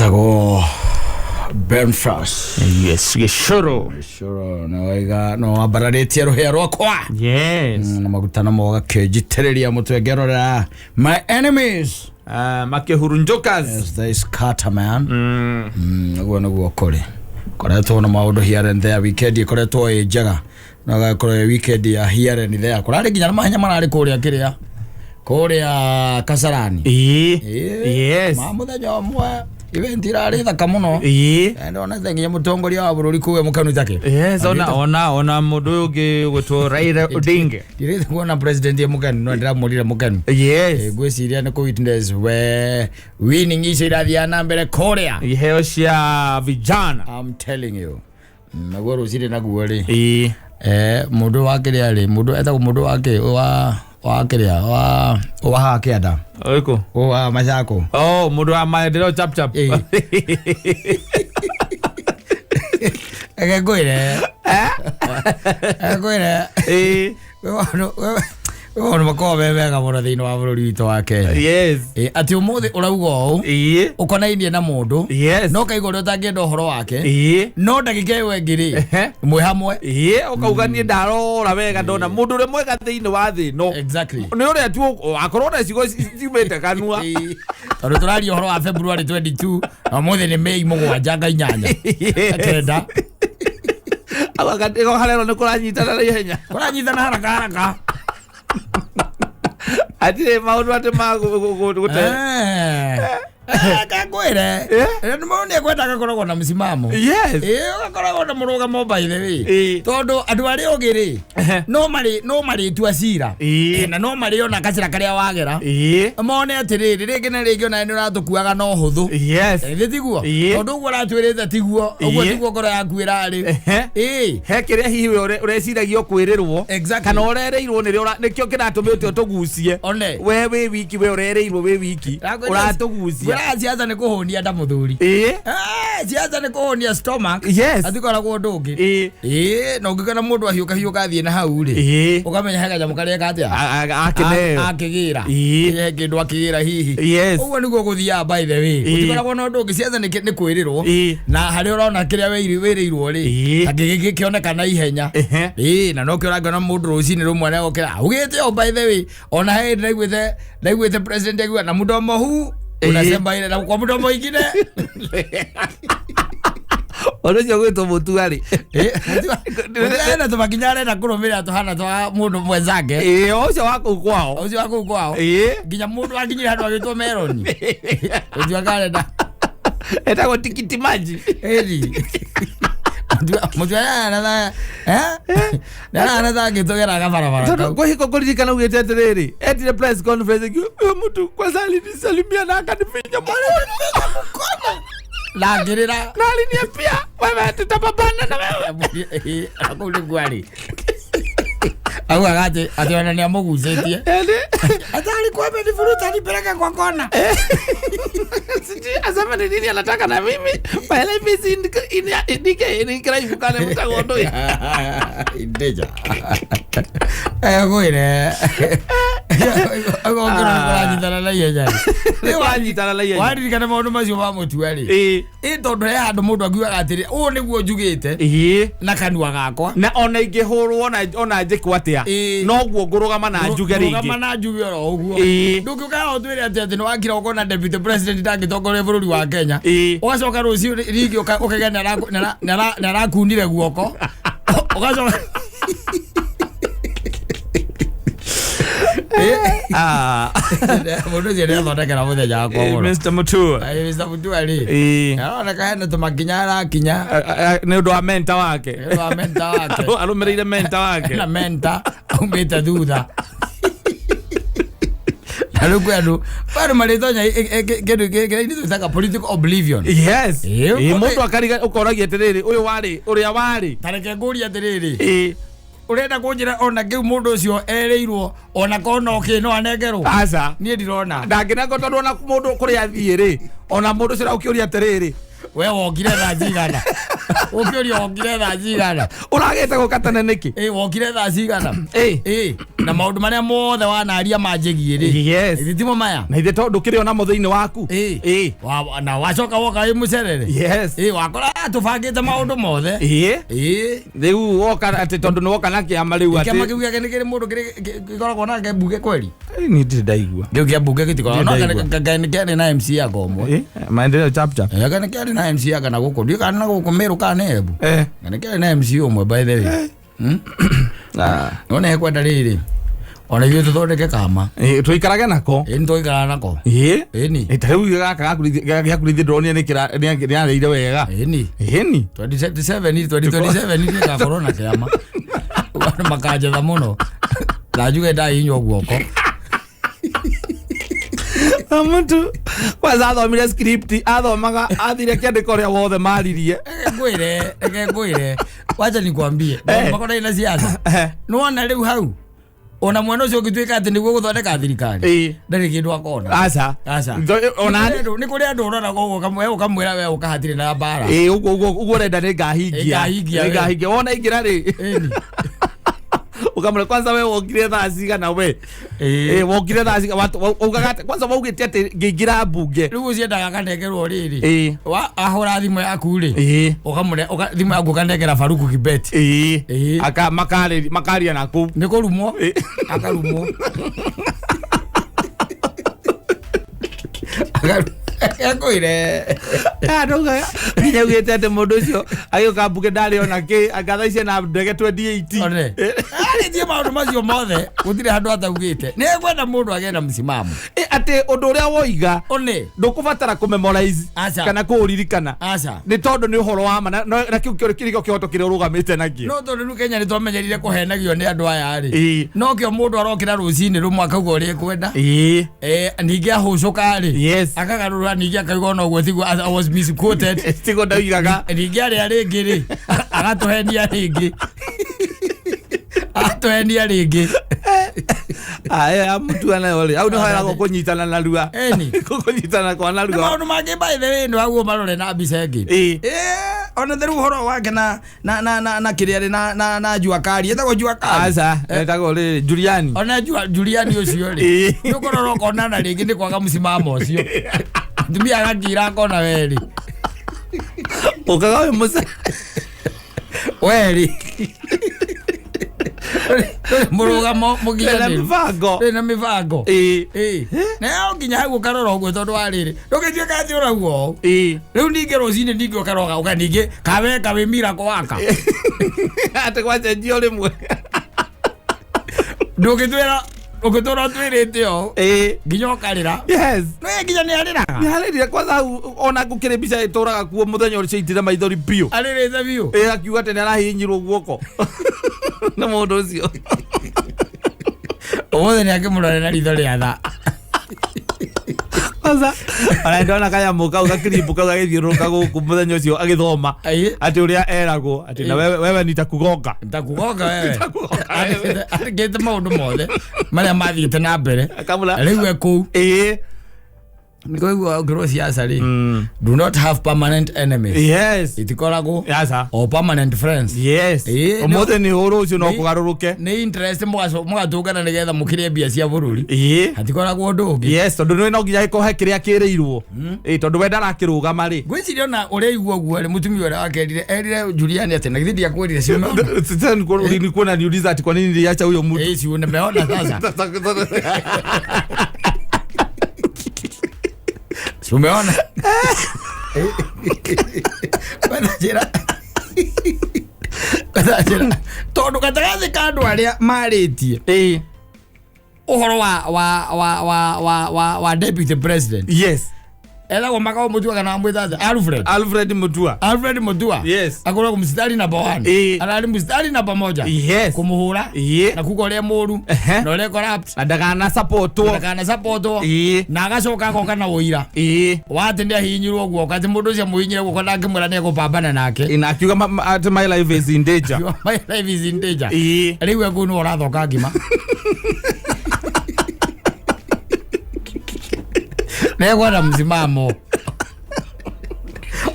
Etagwo Ben Frost. Yes, gĩcũrũ. Sure, no waiga no wambararĩtie rũhĩa rwakwa. Yes. Na maguta namo gakĩnjitĩrĩria mũtwe ngĩrorera my enemies Makĩhurunjũkas. As they scatter, man. Ũguo nĩguo kũrĩ. Koretwo na maũndũ here and there. Weekend ĩkoretwo ĩ njega na gakorwo ĩ weekend ya here and there. Kũrarĩ nginya na mahenya mararĩ kũrĩa kĩrĩa kũrĩa Kasarani. Ĩĩ. Ĩĩ. Yes. Ma mũthenya ũmwe event irarĩ thaka mũno. Ĩĩ. Ndonete nginya mũtongoria wa bũrũri kũu e mũkenu take. Yes, ona mũndũ ũyũ ũngĩ ũgwĩtwo Raila Odinga. Ndirĩte kuona president e mũkenu no ndĩramwĩrire mũkenu. Yes. Ngwĩciria nĩ kũ witness we winning icio irathiaga na mbere kũrĩa. Iheo cia vijana. I'm telling you. Naguo rũcinĩ naguo rĩ. Ĩĩ. Mũndũ wa kĩrĩa rĩ, mũndũ etagwo mũndũ wa kĩ wa kĩrĩa wa haha kĩanda. Ũrĩkũ? Wa Machako. Oh, mũndũ wa maendeleo chap chap. Ĩĩ. Reke ngwĩre. Reke ngwĩre. Ĩĩ. Kwĩ maũndũ makoragwo me mega mũno thĩinĩ wa bũrũri witũ wa Kenya. Yes. Atĩ ũmũthĩ ũrauga ũũ Ĩĩ. ũkonainie na mũndũ Yes. no kaigua ũrĩa ũtangĩenda ũhoro wake Ĩĩ. no ndagĩka ĩyo ĩngĩ rĩ Ehe. mwĩ hamwe. Ĩĩ, ũkauga niĩ ndarora wega ndona mũndũ ũrĩa mwega thĩinĩ wa thĩ ĩno nĩ ũrĩa tu akorwo na ciugo ciumĩte kanua. Ĩĩ. Tondũ tũraria ũhoro wa February 22 na ũmũthĩ nĩ Mei 7 nga 8 9. Gatego harero nĩ kũranyitana na ihenya. Kũranyitana haraka haraka. Hatirĩ maũndũ atĩ ma gũte. Kangwĩre mũndũ nĩ ekwenda agakoragwo na msimamo. Yes. Ĩĩ, ũgakoragwo na mũrũgamo by the way. Ĩĩ. Tondũ andũ arĩa ũngĩ rĩ no marĩtua cira. Ĩĩ. Na no marĩona gacĩra karĩa wagera Ĩĩ. mone atĩrĩrĩ rĩngĩ na rĩngĩ onawe nĩ ũratũkuaga na ũhũthũ. Yes. Ĩthĩ tiguo? Ĩĩ. Tondũ ũguo ũratwĩrĩte tiguo, ũguo Ĩĩ. tiguo ngoro yaku ĩrarĩ. Ehe. Ĩĩ. He kĩrĩa hihi we ũreciragia ũkwĩrĩrwo kana ũrerĩirwo nĩrĩo nĩkĩo kĩratũmĩte ũtũgucie. One. We wĩ wiki, we ũrerĩirwo wĩ wiki ũratũgucia. Ngwĩraga ciaca nĩ kũhũnia nda mũthuri. Ĩĩ. Ciaca nĩ kũhũnia stomach. Yes. Hatikoragwo ũndũ ũngĩ. Ĩĩ. Ĩĩ, na ũngĩkona mũndũ ahiũka hiũka athiĩ na hau rĩ Ĩĩ. ũkamenya he kanyamũ karĩa eka atĩa. Akĩneo. Akĩgĩra. Ĩĩ. He kĩndũ akĩgĩra hihi. Yes. Ũguo nĩguo gũthiaga by the way. Ĩĩ. Gũtikoragwo na ũndũ ũngĩ, ciaca nĩ kwĩrĩrwo. Ĩĩ. Na harĩa ũrona kĩrĩa wĩrĩirwo rĩ Ĩĩ. ta gĩkĩoneka na ihenya. Ehe. Ĩĩ, na nokĩo ũrakĩona mũndũ rũcinĩ rũmwe nĩegũkĩra augĩte o by the way ona he hĩndĩ ndaiguĩte president akiuga na mdomo huu Ĩĩ. unasema ile na kwa mdomo ingine. Ũndũ ũcio gwĩtwo mũtua rĩ. Ena tũmakinya arenda kũrũmĩrĩra tũhana twa mũndũ mwenzake. Ĩĩ, o ũcio wa kũu kwao. Ũcio wa kũu kwao. Ĩĩ. Nginya mũndũ akinyire handũ agĩtwo meroni ũcio akarenda. Etagwo tikiti maji. Ĩni mũtua nĩaranatha angĩtũgeraga barabara Tondũ kau. kwĩ hingo ngũririkana augĩte atĩrĩrĩ, etire press conference akiuga, "Huyo mtu kwanza alinisalimia na akanifinya mkono Na ngĩrĩra. Na aliniambia wewe tutapambana na wewe." Kũu nĩkuo arĩ augaga atĩ ona nĩamũgucĩtie. Yaani, Hata alikuwa amenivuruta nipeleke kwa kona. Sijui asema ni nini anataka na mimi. My life is in in kana mutago ndo. Indeja. Ngwĩre. Agongera na ihenya. Nĩwanyitana na ihenya. Waririkana maũndũ macio ma mũtua rĩ. Ĩĩ. Ĩ tondũ he handũ mũndũ akiugaga atĩrĩ ũũ nĩguo njugĩte Ĩĩ. na kanua gakwa. Na ona ingĩhũrwo ona njĩkwo atĩa Ĩĩ. noguo ngũrũgama na njuge rĩngĩ. Rũgama na njuge oro ũguo. Ĩĩ. Ndũngĩũka haha ũtwĩre atĩ nĩ wakira ũkona deputy president ndangĩtongoria bũrũri wa Kenya. Ĩĩ. Ũgacoka rũciũ rĩngĩ ũkagĩa nĩarakunire guoko. Ũgacoka Ah. Mũndũ ũcio nĩathondekera mũthenya wakwa mũno. Mr. Mutua. Ĩ, Mr. Mutua rĩ Ĩĩ. aroneka hena tũmakinya arakinya. Nĩ ũndũ wa mentor wake. Nĩ ũndũ wa mentor wake. Arũmĩrĩire mentor wake. Na mentor aumĩte thutha. Na rĩu kwĩ andũ marĩtonya kĩndũ kĩrĩa ithuĩ twĩtaga political oblivion. Yes. Ĩĩ, Ĩĩ, mũndũ akariga ũkoragia atĩrĩrĩ ũyũ warĩ ũrĩa warĩ. Ta reke ngũrie atĩrĩrĩ Ĩĩ. ũrenda kũnjĩra ona kĩu mũndũ ũcio erĩirwo ona korwo no kĩ no anengerwo? Aca. Niĩ ndirona. Ndangĩnengerwo tondũ ona mũndũ kũrĩa athiĩ rĩ ona mũndũ ũcio ũrakĩũria atĩrĩrĩ we wokire thaa cigana? Ũkĩũria wokire thaa cigana. Ũragĩte gũka tene nĩkĩ? Ĩ, wokire thaa cigana? Ĩ. Ĩ, na maũndũ marĩa mothe wanaria manjĩgiĩ rĩ, Yes. githĩ timo maya? Na ithe tondũ ndũkĩrĩ onamo thĩinĩ waku. Ĩ. Ĩ. Na wacoka woka wĩ mũcerere. Yes. Ĩ, wakora tũbangĩte maũndũ mothe. Ĩ. Ĩ. Rĩu woka atĩ tondũ nĩ woka na kĩama rĩu atĩ Kĩama kĩu gĩake nĩ kĩrĩ mũndũ gĩkoragwo nake mbunge kweri? Ĩ, niĩ ndirĩ ndaigua. Kĩu kĩa mbunge gĩtikoragwo no Ndirĩ ndaigua. nĩ kĩarĩ na MC anga ũmwe. Ĩ, maendeleo chap chap. Ĩ, anga nĩ kĩarĩ na MC anga na gũkũ ndiũĩ kana na gũkũ Meru kana nĩ Embu. Eh. Anga nĩ kĩarĩ na MC ũmwe by the way. Ah. No nĩ kwenda rĩrĩ ona ithuĩ tũthondeke kama. Ĩ, tũikarage nako. Ĩ, nĩ tũikaraga nako. Ĩ. Ĩni. Ĩ, ta rĩu gaka gĩa kũrĩithia ndĩronire nĩ arĩire wega. Ĩni. Ĩni. 2027 2027 nĩgakorwo na kĩama, andũ makanjetha mũno na njuge ndahihinywo guoko. Mtu kwanza athomire script, athomaga athire kĩandĩko ũrĩa wothe maririe. Reke ngwĩre, wacha nikwambie, Eh. makorwo na siasa nĩwona rĩu hau ona mwena ũcio ũngĩtuĩka atĩ nĩguo gũthondeka thirikari, ndarĩ kĩndũ akona. Aca. Aca. Ona Nĩ kũrĩ andũ ũroraga ũguo ũkamwĩra we ũka hatirĩ na mbara. Ĩ, ũguo ũrenda nĩ ngahingia. Nĩ ngahingia, we. Nĩ ngahingia wona ingĩra rĩ. Ĩni. Ũkamwĩra kwanza we wokire thaa cigana we? Ĩ. Ĩ, wokire thaa cigana? Waugaga atĩ kwanza waugĩte atĩ ngĩingĩra mbunge. Rĩu ũciendaga akanengerwo rĩrĩ. Ĩ. Ahũra thimũ yaku rĩ, Ĩ. ũkamũne thimũ yaku ũkanengera Faruku Kibet. Ĩ. Ĩ. Aka makaria na kũu. Nĩ kũrumwo. Ĩ. Akarumwo. Ekwĩre. Ndauga nginya augĩte atĩ mũndũ ũcio agĩũka mbunge ndarĩ ona kĩ, anga thaa ici ena ndege 28. One arĩtie maũndũ macio mothe, gũtirĩ handũ ataugĩte nĩ ekwenda mũndũ agĩe na msimamo. Ĩ, atĩ ũndũ ũrĩa woiga one ndũkũbatara kũmemorize Aca. kana kũũririkana, aca nĩ tondũ nĩ ũhoro wa ma na kĩu kĩrĩko kĩhoto kĩrĩa ũrũgamĩte nakĩo. No tondũ rĩu Kenya nĩ twamenyerire kũhenagio nĩ andũ aya rĩ, Ĩ. no kĩo mũndũ arokĩra rũcinĩ rũmwe akauga ũrĩa ekwenda. Ĩ. Ningĩ ahũcũka rĩ, Yes. akagarũra, ningĩ akauga ona ũguo tiguo, I was misquoted. Tiguo ndaugaga. Ningĩ arĩa rĩngĩ rĩ, agatũhenia rĩngĩ, agatũhenia rĩngĩ. Aya mũtua nayo rĩ, au nĩho heragwo kũnyitana narua. Ĩni. Kũnyitana kwa Nĩ narua. maũndũ mangĩ by the way nĩ waguo marore na mbica ĩngĩ. Ĩ. Ona rĩu ũhoro wake na kĩrĩa rĩ na Jua Kali, ĩtagwo Jua Kali. Aca, etagwo rĩ Juliani. Ona Juliani ũcio rĩ, Ĩ. nĩ ũkũrora ũkona na rĩngĩ nĩ kwaga msimamo ũcio, mũtumia agakira akona werĩ. Ũkaga ũyũ mũce Werĩ mũrũgamo na mũkinyanĩru. mĩbango. Ndũrĩ na mĩbango. Ĩ. Ĩ, na yo nginya hau ũkarora ũguo tondũ wa rĩrĩ ndũgĩtuĩka atĩ ũrauga ũũ, Ĩ. rĩu ningĩ rũcinĩ ningĩ ũkaroga ũka ningĩ kawe kawĩ miracle waka. Atĩ gwacenjio rĩmwe. Ndũngĩtwĩra ũngĩtũra ũtwĩrĩte ũũ Ĩ. nginya ũkarĩra. Yes. No ye nginya nĩ arĩraga. Nĩarĩrire kwanza hau ona gũkĩrĩ mbica ĩtũraga kuo mũthenya ũcio aitire maithori biũ. Arĩrĩte biũ. Ĩ, akiuga atĩ nĩarahihinyirwo guoko nĩ mũndũ ũcio. Ũmũthĩ nĩ akĩmũrore na ritho rĩa tha. Kwanza ona ndona kanyamũ kau gakirimbũ kau gagĩthiũrũrũka gũkũ mũthenya ũcio agĩthoma Ĩ. atĩ ũrĩa eragwo atĩ na wewe nitakugonga. Nitakugonga wewe. Nitakugonga wewe. Arĩkĩte maũndũ mothe marĩa mathiĩte na mbere. Akamũra Rĩu e kũu. Ĩ. Nĩkũigua ũngĩrwo siasa rĩ, do not have permanent enemies. Yes. Itikoragwo Aca. or permanent friends. Yes. Ĩ, ũmũthĩ nĩ ũũ, rũciũ no Nĩ- kũgarũrũke. Nĩ interest mũgatũngana nĩgetha mũkĩrĩe mbia cia bũrũri. Ĩ. Hatikoragwo ũndũ ũngĩ. Yes, tondũ nĩ no nginya gĩkorwo he kĩrĩa kĩrĩirwo. Ĩ, tondũ we ndarakĩrũgama rĩ. Ngwĩciria ona ũrĩa igua ũguo rĩ, mũtumia ũrĩa wakerire erire Juliani atĩ na githĩ ndiakwĩrire ciume. Sasa nilikuwa naniuliza ati kwa nini niliacha huyo mtu. Ĩ, si umeona sasa, si umeona? Kwetha njĩra tondũ gatagatĩ ka andũ arĩa marĩtie Ĩ. ũhoro wa deputy president, Yes. ethagwo Makao Mutua kana amwĩta atĩa? Alfred. Alfred Mutua. Alfred Mutua. Yes. Akoragwo mstari namba 1. Ĩ. Ararĩ mstari namba moja Yes. kũmũhũra Ĩ. na kuga ũrĩa mũru na ũrĩa corrupt Na ndakana supportwo. ndakana supportwo. Ĩ. Na agacoka agoka na ũira Ĩ. wa atĩ nĩ ahihinyirwo guoko, atĩ mũndũ ũcio amũhihinyire guoko na akĩmwĩra nĩ ekũpambana nake. Na akiuga ati my life is in danger. My life is in danger. Ĩ. Rĩu ekũu nĩwe ũrathoka ngima nekwenda msimamo.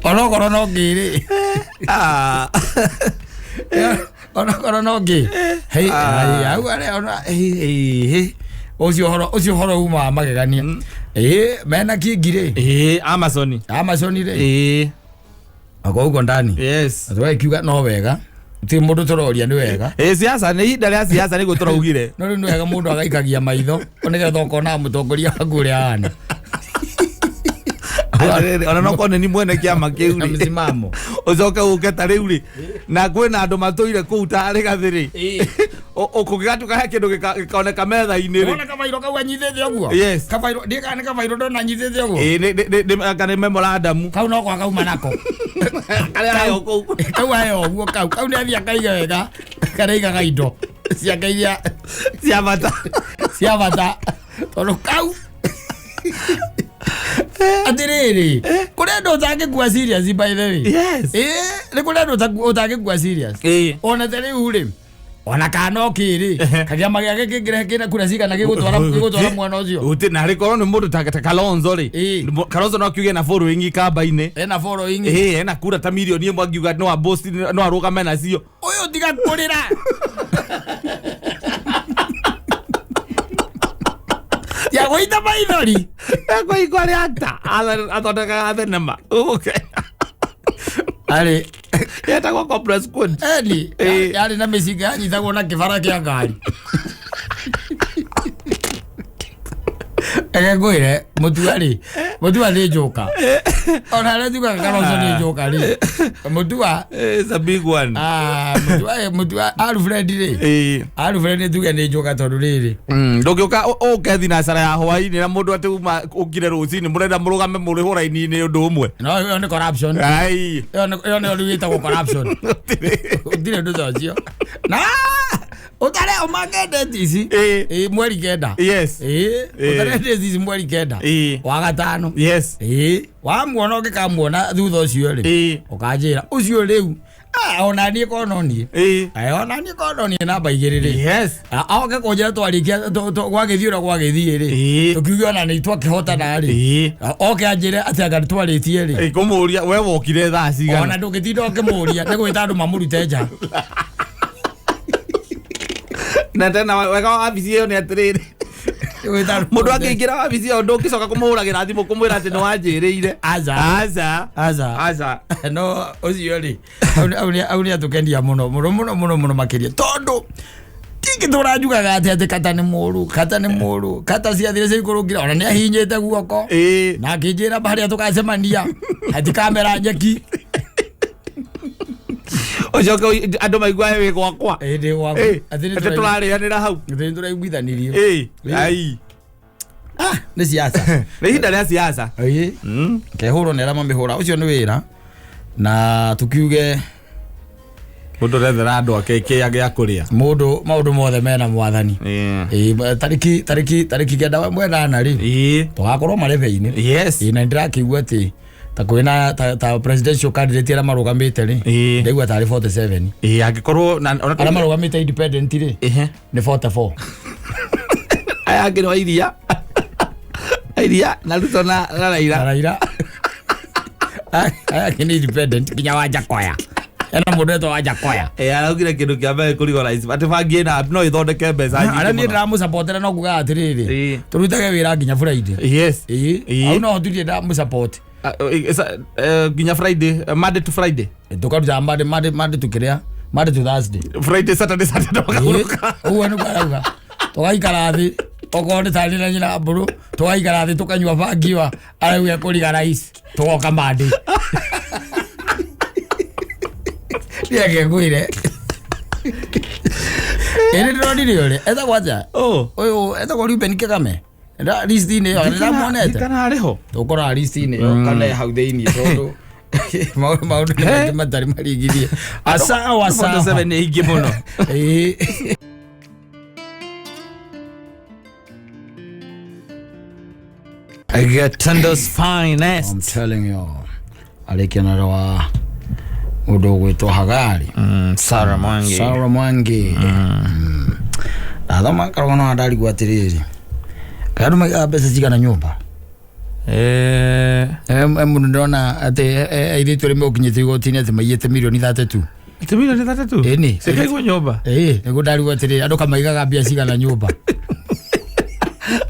Onokorwo no ngĩrĩ. Ah. Onokorwo no ngĩ. Hei, hau arĩa ona hei, hei. Ũcio ũhoro uma wa magegania. Ĩĩ, mena kingi rĩ. Ĩĩ, Amazon. Amazon rĩ. Ĩĩ. Ako huko ndani. Yes. Tũgagĩkiuga no wega. Ti mũndũ tũroria nĩ wega. Ĩĩ, siasa nĩ ihinda rĩa siasa nĩguo tũraugire. No rĩu nĩ wega mũndũ agaikagia maitho nĩgetha ũkona mũtongoria waku ũrĩa ahana. Atĩrĩrĩ, ona no korwo nĩ ni mwene kĩama kĩu Na rĩ. msimamo. Ũcoke ũke ta rĩu rĩ na kwĩna andũ matũire kũu ta Rĩgathĩ rĩ kũngĩgatuĩka he kĩndũ gĩkoneka metha-inĩ rĩ. Wona kabairo kau anyitĩte ũguo? Yes. Kabairo, ndiĩ kana nĩ kabairo ndona anyitĩte ũguo? Ĩĩ, anga nĩ memorandum. Kau no kwa kauma nako. Karĩa heo kũu. Kau aheo ũguo kau. Kau nĩ athiĩ akaiga wega. Karĩa aigaga indo ciake iria cia bata. Cia bata. Tondũ kau atĩrĩrĩ, kũrĩ andũ ũtangĩkua serious by the way. Yes. Ĩĩ, nĩ kũrĩ andũ ũtangĩkua serious. Ĩĩ. Ona ta rĩu rĩ, ona kana no kĩrĩ, kĩama gĩake kĩngĩrehe kĩna kura cigana gĩgũtwara mwana ũcio. Gũtirĩ, na rĩkorwo nĩ mũndũ ta Kalonzo rĩ. Ĩĩ. Kalonzo no akiuge na following kamba-inĩ. Ena following. Ĩĩ, ena kura ta mirioni ĩmwe angiuga no aboast, no arũgame nacio. Ũyũ tiga kũrĩra. Ya gũita maithori. Ekũigua arĩ actor, athondekaga thenema. Okay. Arĩ. Yetagwo Cobra Squad. Eni, Ĩĩ. yarĩ na mĩcinga yanyitagwo na kĩbara kĩa ngari. Reke ngwĩre, Mũtua rĩ, Mũtua nĩ njoka. Ona arĩa njugaga Kalonzo nĩ njoka rĩ. Mũtua, It's a big one. ah, Mũtua, Mũtua, Alfred rĩ. Ĩĩ. Alfred nĩ tuge nĩ njoka tondũ rĩrĩ. Ndũngĩũka ũke thinacara ya hwaĩ-inĩ na mũndũ atĩ uma ũkire rũcinĩ mũrenda mũrũgame mũrĩ hũraini-inĩ ũndũ ũmwe. No, ĩyo nĩ corruption. Ai. Ĩyo nĩyo rĩu ĩtagwo corruption. Gũtirĩ ũndũ ta ũcio. Na ũtare ũmange date ici. Ĩĩ. Ĩĩ, mweri 9. Yes. Ĩĩ, Ĩĩ. ũtare date ici mweri 9. Ĩĩ. Wa gatano. Yes. Ĩĩ, wamuona ũngĩkamuona thutha ũcio rĩ. Ĩĩ. Ũkanjĩra ũcio rĩu. Ah, ona niĩ korwo no niĩ. Ĩĩ. Ĩ, ona niĩ korwo no niĩ namba 2 rĩ. Yes. Oke kũnjĩra twarĩkia gwagĩthiĩ ũrĩa gwagĩthiĩ rĩ. Ĩĩ. Tũkiuge ona nĩ twakĩhotana rĩ. Ĩĩ. Oke anjĩre atĩ anga nĩtwarĩtie rĩ. Ĩĩ, kũmũria we wokire thaa cigana. Ona ndũngĩtinda ũkĩmũria nĩ gwĩta andũ mamũrute nja. Na tena wega wa wabici ĩyo nĩ atĩrĩrĩ. Mũndũ angĩingĩra wabici ĩyo ndũngĩcoka kũmũhũragĩra thimũ kũmwĩra atĩ nĩwanjĩrĩire. Aca. Aca. Aca. Aca. No ũcio rĩ, au nĩ atũkenia mũno mũno mũno mũno mũno makĩria tondũ tingĩtũra njugaga atĩ kata nĩ mũru, kata nĩ mũru, kata ciathire ciaikũrũkire ona nĩ ahinyĩte guoko. Ĩĩ. Na akĩnjĩra harĩa tũgacemania hatikamera nyeki. Ũcoke andũ maiguage wĩ gwakwa. Ĩĩ, ndĩ gwaku. Ĩĩ, Atĩ nĩ atĩ tũrarĩanĩra hau. Atĩ nĩ tũraiguithanirie. Ĩĩ, Ĩĩ. ai. Ah, nĩ siasa. Nĩ ihinda rĩa siasa. Ĩĩ. Kehũrwo nĩ arĩa mamĩhũra ũcio nĩ wĩra na tukiuge Mũndũ arethera andũ ake kĩrĩa gĩa kũrĩa. Mũndũ maũndũ mothe mena mwathani. Ĩĩ. Ĩĩ, tarĩki 9 mwena rĩ. Ĩĩ. Tũgakorwo marebe-inĩ. Yes. Ĩĩ, na nĩndĩrakĩigua atĩ ta kwĩna ta presidential candidate arĩa marũgamĩte rĩ. Ĩĩ. Ndaigua tarĩ 47. Ĩĩ, angĩkorwo na ona Arĩa marũgamĩte independent rĩ. Ehe. Nĩ 44. Aya angĩ nĩ wa iria. Iria na Ruto na Raila. Na Raila. Aya angĩ nĩ independent nginya wa Njakoya. Ena mũndũ wetwo wa Njakoya. Ĩĩ, araugire kĩndũ kĩa mbere kũrigwo rais. Atĩ bangi ĩna no ĩthondeke mbeca nyingĩ Arĩa niĩ mũno. ndĩramũsupportera no kuga atĩrĩrĩ. Ĩĩ. Tũrutage wĩra nginya Friday. Yes. Ĩĩ. Ĩĩ. Hau no ndirĩ ndamũsupport. Nginya Friday, Monday to Friday. Tũkaruta Monday to kĩrĩa? Monday to Thursday. Friday, Saturday, Saturday tũkahurũka. Ũguo nĩguo arauga. Tũgaikara thĩ okorwo nĩ tarĩ na nyina mbũrũ tũgaikara thĩ tũkanyua bangi wa arauga kũriga rais tũgoka Monday. Reke ngwĩre. Ĩĩ nĩndĩronire ũrĩa etagwo atĩa? Oh. Ũyũ etagwo Reuben Kagame. Nda list-inĩ ĩyo nĩndĩramuonete. Kana arĩ ho? Tũkoraga list-inĩ ĩyo kana e hau thĩinĩ tondũ maũndũ nĩ maingĩ matarĩ marigithie. Asawa sawa. 47 nĩ aingĩ mũno. Ĩĩ. Gatundu's finest. I'm telling you. Arĩkia wa mũndũ ũgwĩtwo Hagari. Sarah Mwangi. Sarah Mwangi. Ndathoma karũgano ndarigwo atĩrĩrĩ. Kaĩ andũ maigaga mbeca cigana nyũmba? Mũndũ ndĩrona atĩ airĩtu arĩa megũkinyĩte igoti-inĩ atĩ maiyĩte mirioni 32. Atĩ mirioni 32? Ĩni. Cikaigwo nyũmba? Ĩĩ, nĩguo ndarigwo atĩrĩrĩ, andũ kamaigaga mbia cigana nyũmba?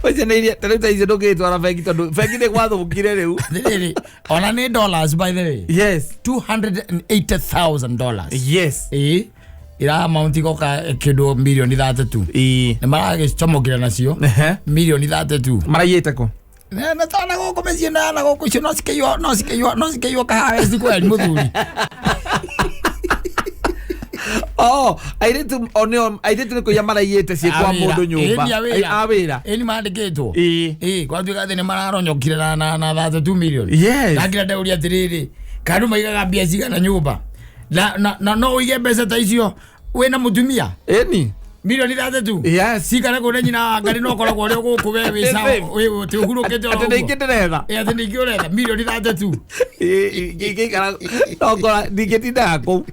Ũcio nĩ iria ta rĩu ta icio ndũngĩgĩtwara bengi tondũ bengi nĩ gwathũkire rĩu. Atĩrĩrĩ, ona nĩ dollars, by the way. $280,000. Ĩĩ, ira amount igoka kĩndũ mirioni 32. Nĩ maragĩcomokire nacio mirioni 32. Maraiyĩte kũ? Na tana gũkũ mĩciĩ na gũkũ icio no cikĩiywo, no cikĩiywo, no cikĩiywo kahawa kweri mũthuri. Oh, airĩtu o nĩo airĩtu nĩ kũiya maraiyĩte ciĩ kwa mũndũ nyũmba. Ĩni a wĩra. A wĩra. Ĩni mandĩkĩtwo. Ĩĩ. Ĩĩ, gwatuĩka atĩ nĩ mararonyokire na 32 million. Ndakĩra ndeuria atĩrĩrĩ, kandũ maigaga mbia cigana nyũmba? Na no ũige mbeca ta icio wĩna mũtumia? Ĩni. Mirioni 32. Cikare kũrĩ nyina wa Ngarĩ, no ũkoragwo ũrĩ o gũkũ we wĩ sawa, Safe. wĩ atĩ ũhurũkĩte oro Atĩ nĩ ũguo. ingĩ ndĩretha. Ĩ, atĩ nĩ ingĩ ũretha mirioni 32. Ĩĩ, ingĩikara no ngora ndingĩtindaga kũu.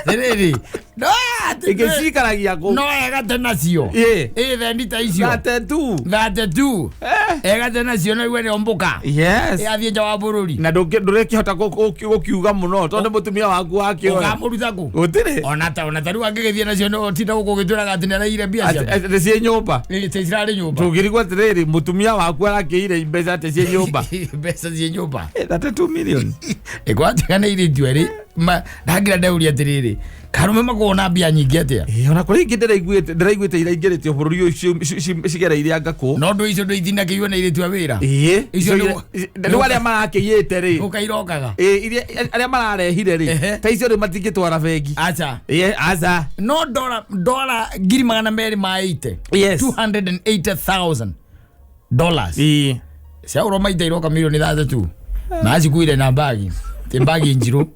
Atĩrĩrĩ, no atĩ Ingĩcikaragia kũu. No egate nacio. Ĩĩ. Ĩ, thendi ta icio. 32. 32. Egate nacio na igue nĩ ombũka. Yes. Ĩ, athiĩ nja wa bũrũri. Na ndũrĩkĩhota gũkiuga mũno tondũ nĩ mũtumia waku wakĩoya. Ũkamũruta kũ? Gũtirĩ. Ona ta rĩu angĩgĩthiĩ nacio nĩ ũtinda gũkũ ũgĩtwĩraga atĩ nĩ araiyire mbia ciaku. Atĩ ciĩ nyũmba. Ĩ, atĩ cirarĩ nyũmba. Tũngĩrigwo atĩrĩrĩ, mũtumia waku arakĩire mbeca atĩ ciĩ nyũmba. Mbeca ciĩ nyũmba. 32 million. Ĩgwatuĩka nĩ airĩtu erĩ ndakĩra ndeuria atĩrĩrĩ, karume makoragwo na mbia nyingĩ atĩa? Ĩ, ona kũrĩ ingĩ ndĩraiguĩte iraingĩrĩtio bũrũri ũyũ cigereire anga kũ. No ndũ icio ndũ itinakĩiywo nĩ airĩtu a wĩra. Ĩĩ. Icio Rĩu arĩa marakĩiyĩte rĩ, gũka irokaga. Ĩ, iria arĩa mararehire rĩ, ta icio rĩu matingĩtwara bengi. Aca. Ĩ, aca. No dola 280,000. $280,000. Ciagũrwo maita iroka mirioni 32 na acikuire na mbagi, ti mbagi njirũ.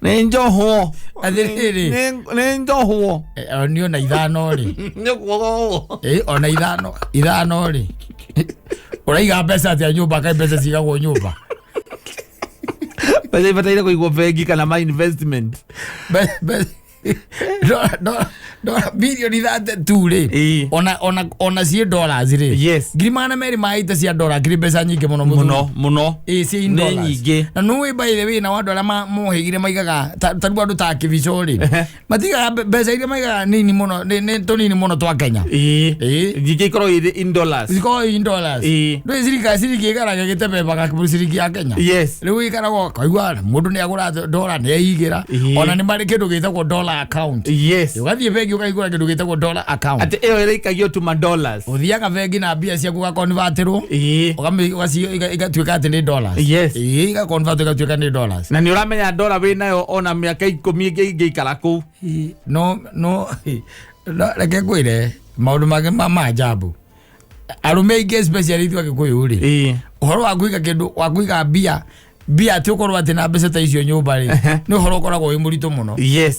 Nĩ njohwo. Atĩrĩrĩ. Nĩ njohwo. Nĩ ona ithano rĩ. Nĩ kuogowo. Ĩ, ona ithano rĩ, ũraiga mbeca atĩa nyũmba? Kaĩ mbeca cigagwo nyũmba? Mbeca ibataire kũigwo bengi kana ma investment. Dola bilioni 32 rĩ, ona ciĩ dollars rĩ, 280,000 cia dola kĩrĩ mbeca nyingĩ mũno, mũthuri. Mũno mũno. Ĩ, ciĩ in Nĩ dollars. nyingĩ. Na nũĩ, by the way, na andũ arĩa mohĩgire maigaga ta rĩu andũ ta kĩbico rĩ, matigaga mbeca iria maigaga nini mũno, nĩ tũnini mũno twa Kenya. Nyingĩ ikoragwo irĩ in dollars. Cikoragwo in dollars. Ndũĩ ciringi ĩikaraga ĩgĩtebebaga ciringi ya Kenya. Rĩu ĩikaragwo kaigua mũndũ nĩ agũra dola nĩ eigĩra. Ona nĩ marĩ kĩndũ gĩtagwo dollar account. Ũgathiĩ bengi ũkaigũra kĩndũ gĩtagwo dollar account. Atĩ ĩyo ĩraikagio tuma dollars. Ũthiaga bengi na mbia ciaku ũgakonvertĩrwo, igatuĩka atĩ nĩ dollars. Ĩĩ, igaconvert igatuĩka nĩ dollars. Na nĩ ũramenya dola wĩ nayo ona mĩaka 10 ĩngĩ ingĩikara kũu. No reke ngwĩre maũndũ mangĩ ma maajabu. Arũme aingĩ, especially ithuĩ Agĩkũyũ rĩ, ũhoro wa kũiga kĩndũ, wa kũiga mbia atĩ ũkorwo atĩ na mbeca ta icio nyũmba rĩ, nĩ ũhoro ũkoragwo wĩ mũritũ mũno,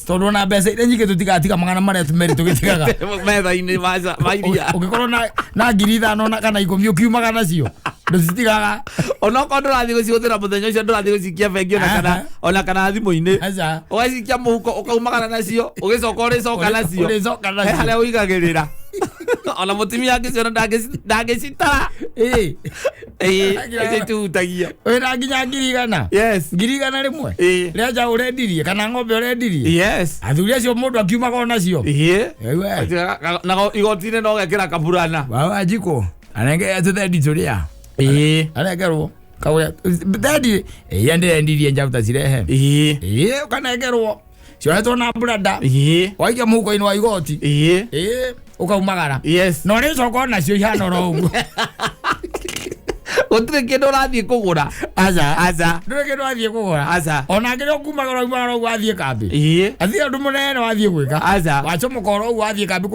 tondũ ona mbeca iria nyingĩ tũtigatiga 200 tũgĩtigaga metha-inĩ ma iria. Ũngĩkorwo na 5,000 na kana 10 ũkiumaga nacio ndũcitigaga. Onokorwo ndũrathiĩ gũcihũthĩra mũthenya ũcio, ndũrathiĩ gũcikia bengi ona kana ona kana thimũ-inĩ. Aca. Ũgacikia mũhuko ũkaumagara nacio, ũgĩcoka ũrĩcoka nacio. Ũrĩcoka He nacio. harĩa ũigagĩrĩra ona mũtumia angĩciona ndangĩcitara. Ĩĩ. Ĩĩ, icio itihutagio. Wĩna nginya 100,000. 100,000. Rĩa njaũ ũrendirie kana ng'ombe ũrendirie. Athuri acio mũndũ akiumaga onacio. Ewe. Na igoti-inĩ no gekĩra kaburana. Wawa njiko anenge tũthendi tũrĩa anengerwo kagũra thendi iya ndĩrendirie njaũ ta cirehe. Ĩĩ, ũkanengerwo ciohetwo na brada, waikia mũhuko-inĩ wa igoti. Ĩĩ, ũkaumagara na ũrĩcoka onacio ihana oro ũguo. Gũtirĩ kĩndũ ũrathiĩ kũgũra. Aca. Aca. Ndũrĩ kĩndũ athiĩ kũgũra. Aca. Ona kĩrĩa ũkumagara umagara ũguo athiĩ kambĩ, athiĩ ũndũ mũnene wathiĩ gwĩka. Aca. Wacomoka oro ũguo wathiĩ kambĩ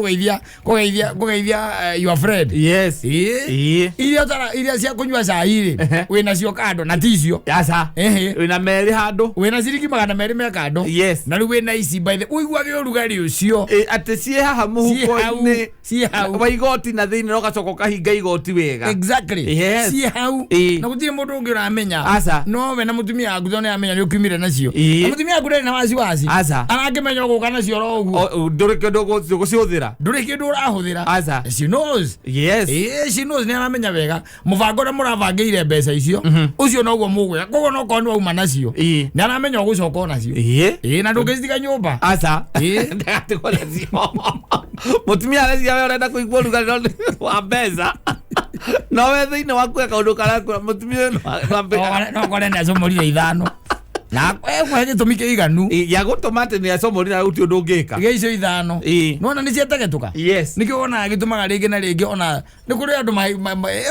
kũgeithia your friend. Ĩĩ. Iria iria cia kũnyua cai rĩ, wĩnacio kando na ticio. Aca. Wĩna merĩ handũ. Wĩna ciringi 200 me kando. Na rĩu wĩna ici, by the ũiguage ũrugarĩ ũcio. Ĩ, atĩ ciĩ haha Ciĩ hau, mũhuko-inĩ ciĩ hau. wa igoti na thĩinĩ na ũgacoka ũkahinga igoti wega. Exactly. Ciĩ hau. Hau. Na gũtirĩ mũndũ ũngĩ ũramenya. Aca. No we na mũtumia waku tondũ nĩaramenya nĩ ũkiumire nacio. Na mũtumia waku ndarĩ na wasiwasi. Aca. Arakĩmenya ũgũka nacio oro ũguo. Ndũrĩ kĩndũ ũgũcihũthĩra. Ndũrĩ kĩndũ ũrahũthĩra. Aca. She knows. Yes. Ĩĩ, she knows, nĩ aramenya wega mũbango ũrĩa mũrabangĩire mbeca icio, ũcio noguo mũgwĩka. Koguo no korwo nĩ wauma nacio, nĩ aramenya ũgũcoka o nacio. Ĩĩ, na ndũngĩcitiga nyũmba. Aca. Ĩĩ. Ndagatigwo nacio. Mũtumia areciria we ũrenda kũigua ũrugarĩ no nĩ wa mbeca, no we thĩinĩ waku he kaũndũ karakũra mũtumia ũyũ No kore nĩ acomorire ithano na ekũhe gĩtũmi kĩiganu gĩa gũtũma atĩ nĩ acomorire na gũtirĩ ũndũ ũngĩka. Gĩa icio ithano. Nĩwona nĩ ciategetũka. Nĩkĩo wonaga gĩtũmaga rĩngĩ na rĩngĩ ona nĩ kũrĩ andũ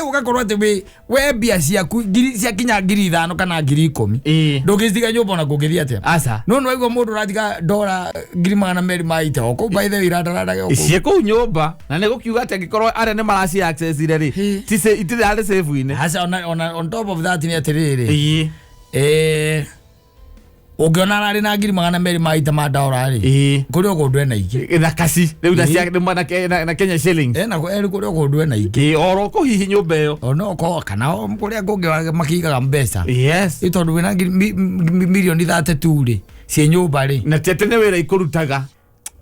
ũgakorwo atĩ we mbia ciaku ngiri ciakinya 5,000 kana 10,000, ndũngĩcitiga nyũmba ona kũngĩthiĩ atĩa. Aca. No nĩ waigua mũndũ ũratiga ndora 220,000 o kũu, by the way, irandarandage o kũu. Ciĩ kũu nyũmba na nĩ gũkiuga atĩ angĩkorwo arĩa nĩ maraci accessire rĩ, itirĩ harĩ safe-inĩ. Aca, ona on top of that nĩ atĩrĩrĩ, ũngĩona ararĩ na 220,000 ma ndora rĩ, kũrĩ o kũndũ ena ingĩ. Na kaci rĩu na cia nĩ na Kenya shillings. Ena erĩ kũrĩ o kũndũ ena ingĩ. Oro kũ hihi nyũmba ĩyo. Onoko kana o kũrĩa kũngĩ makĩigaga mbeca. Yes. Ĩ tondũ wĩna ngiri mirioni 32 rĩ, ciĩ nyũmba rĩ. Na ti atĩ nĩ wĩra ikũrutaga,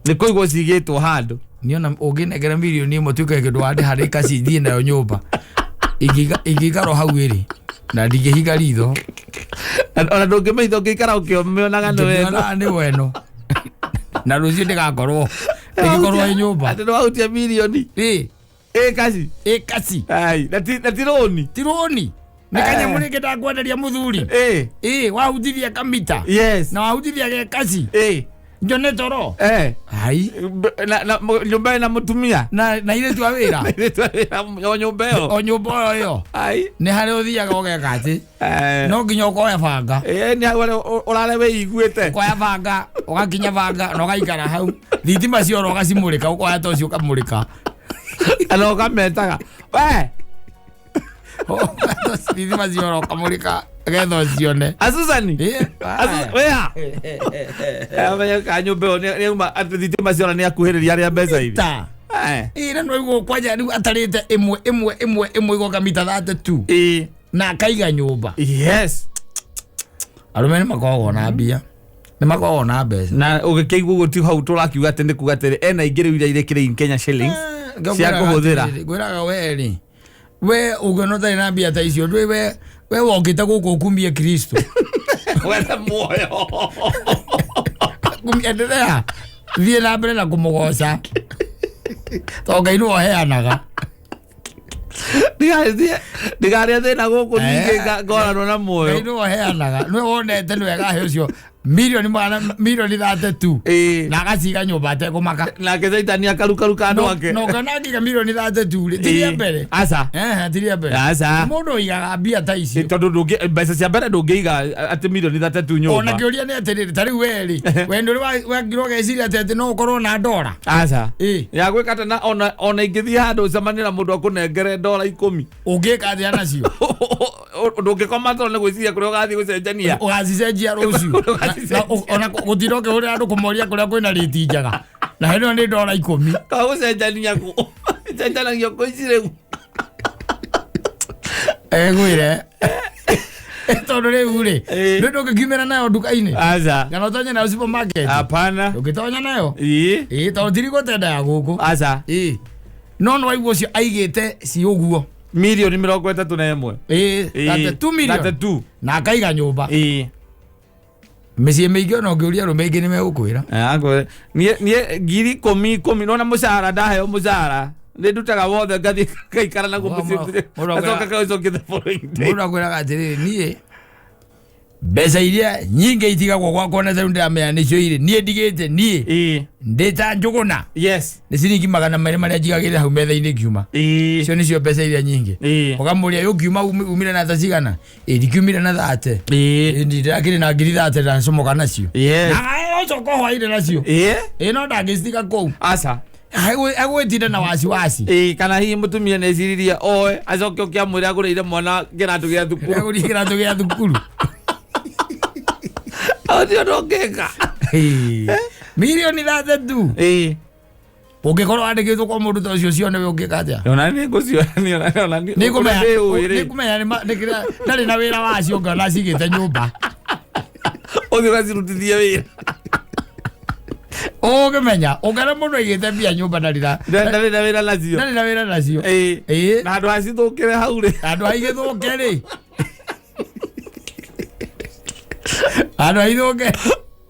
nĩ kũigwo cigĩtwo handũ. Niona ũngĩnengera 1 mirioni tuĩke kĩndũ wandĩha rĩ, kaci thiĩ nayo nyũmba. Ingĩikarwo hau ĩrĩ na ndingĩhinga ritho. Ona ndũngĩmĩitha, ũngĩikara ũkĩmĩonaga nĩ wega. Ngĩmĩonaga nĩ weno na rũciũ ndĩgakorwo ĩgĩkorwo ĩ nyũmba. Atĩ nĩ wahutia mirioni. Ĩ. Ĩ kaci. Ĩ kaci. Ai, na ti rũni. Ti rũni, nĩ kanyamũ rĩngĩ ndakwenderia mũthuri. Ĩ wahutithia kamita na wahutithia ge kaci, njone toro. Ai. Na nyũmba ĩna mũtumia. Na airĩtu a wĩra. O nyũmba ĩyo. O nyũmba ĩyo ĩyo. Ai. Nĩ harĩa ũthiaga ũgeka atĩ no nginya ũkoya banga. Ĩ nĩ hau harĩa ũrare wĩiguĩte. Ũkoya banga, ũgakinya banga na ũgaikara hau, thitima ciora ũgacimũrĩka, ũkoya ta ũcio ũkamũrĩka. Na ũkametaga we. Thitima ciora ũkamũrĩka getha ũcione. Asusani. Ĩ. Wea amenye ka nyũmba ĩyo nĩ auma atĩ thitima ciora nĩ akuhĩrĩria arĩa mbeca iria. Ta ĩ na no kwanja rĩu atarĩte ĩmwe ĩmwe ĩmwe ĩmwe igoka mita 32 na akaiga nyũmba. Arũme nĩ makoragwo na mbia, nĩ makoragwo na mbeca. Na ũgĩkĩigua ũguo ti hau tũrakiuga atĩ nĩ kuga atĩrĩ ena ingĩ rĩu iria irĩkĩrĩ in Kenya shillings cia kũhũthĩra. Ngwĩraga we rĩ, we ũngĩona ũtarĩ na mbia ta icio, ndũĩ we wokĩte gũkũ ũkumie Kristo. Wethe muoyo. Kumia, endelea, thiĩ na mbere na kũmũgoca tondũ Ngai nĩwe ũheanaga. Ndigarĩa thĩna gũkũ ningĩ ngoranwo na Ngai muoyo. Nĩwe ũheanaga, nĩwe wonete nĩwe gahe ũcio 230,000,000 na agaciga nyũmba atekũmaka. Nake caitani akarukaruka andũ ake. Na ũkona angĩiga 32,000 rĩ, ti rĩa mbere. Aca. Ehe, ti rĩa mbere. Aca. Mũndũ ũigaga mbia ta icio. Tondũ ndũngĩ mbeca cia mbere ndũngĩiga atĩ 33,000 Ona nyũmba. kĩũria nĩ atĩrĩrĩ, ta rĩu we rĩ, we ndũrĩ wangirwo ũgeciria atĩ no ũkorwo na ndora. Aca. Ĩ. Ya gwĩka atĩ na ona ingĩthiĩ handũ ũcemanie na mũndũ akũnengere ndora 10, Ũngĩka atĩa nacio? Ndũngĩkoma tondũ nĩ gwĩciria kũrĩa ũgathiĩ gũcenjania. Ũgacicenjia rũciũ. Ũgacicenjia. Ona gũtinda ũkĩhũrĩra andũ kũmoria kũrĩa kwĩna rĩti njega na hĩndĩ ĩyo nĩ ndora 10. Ka gũcenjania kũ cenjanagio kũ ici rĩu? Egwĩre tondũ rĩu rĩ, ndũ ndũngĩkiumĩra nayo nduka-inĩ Aca. kana ũtonye nayo supermarket. Hapana. Ndũngĩtonya nayo. Ĩ. Ĩ tondũ tirigũtenda ya gũkũ. Aca. Ĩ no nĩ waigua ũcio aigĩte ci ũguo. 31 mirioni. Ĩ, 32 million. 32. Na akaiga nyũmba. Mĩciĩ mĩingĩ ona ũngĩũria arũme aingĩ nĩ megũkwĩra. Akwĩre niĩ 10,000 10,000 nona mũcara, ndaheo mũcara nĩ ndutaga wothe ngathiĩ ngaikara naguo mũciĩ, ngacoka ngaũcokia the following day. Mũndũ akwĩraga atĩrĩrĩ, niĩ mbeca iria nyingĩ itigagwo gwakwa na tarĩu ndĩramenya nĩcio irĩ niĩ ndigĩte niĩ ndĩ ta Njũgũna nĩ ciringi 200 marĩa njigagĩrĩra hau metha-inĩ ngiuma. Icio nĩcio mbeca iria nyingĩ. Ũkamũria ũkiuma umire na tha cigana? Ĩ ndikiumire na 30. Ĩ ndĩrakĩrĩ na 30,000 ndacomoka nacio. Na ũcoka hwainĩ nacio. Ĩ no ndangĩcitiga kũu. Aca. Agwĩtinda na wasiwasi. Ĩ kana hihi mũtumia nĩ eciririe oe acoke ũkĩamwĩra agũrĩire mwana kĩratũ gĩa thukuru. Agũrire kĩratũ gĩa thukuru. Ũcio ndũngĩka. 32,000,000. Ũngĩkorwo wandĩkĩtwo kwa mũndũ ta ũcio cione we ũngĩka atĩa? Ona nĩ ngũciona nĩ ona nĩ Nĩngũmenya ũrĩa ndĩũĩ rĩ. nĩngũmenya nĩkĩrĩa ndarĩ na wĩra wacio ngona cigĩte nyũmba. Ũthiĩ ũgacirutithie wĩra. Ũngĩmenya ũngĩona mũndũ aigĩte mbia nyũmba ndarĩ na Ndarĩ na wĩra nacio. ndarĩ na wĩra nacio. Ĩĩ. Ĩĩ. Na handũ hacithũkĩre hau rĩ. Handũ haigĩthũke rĩ. Handũ haithũke.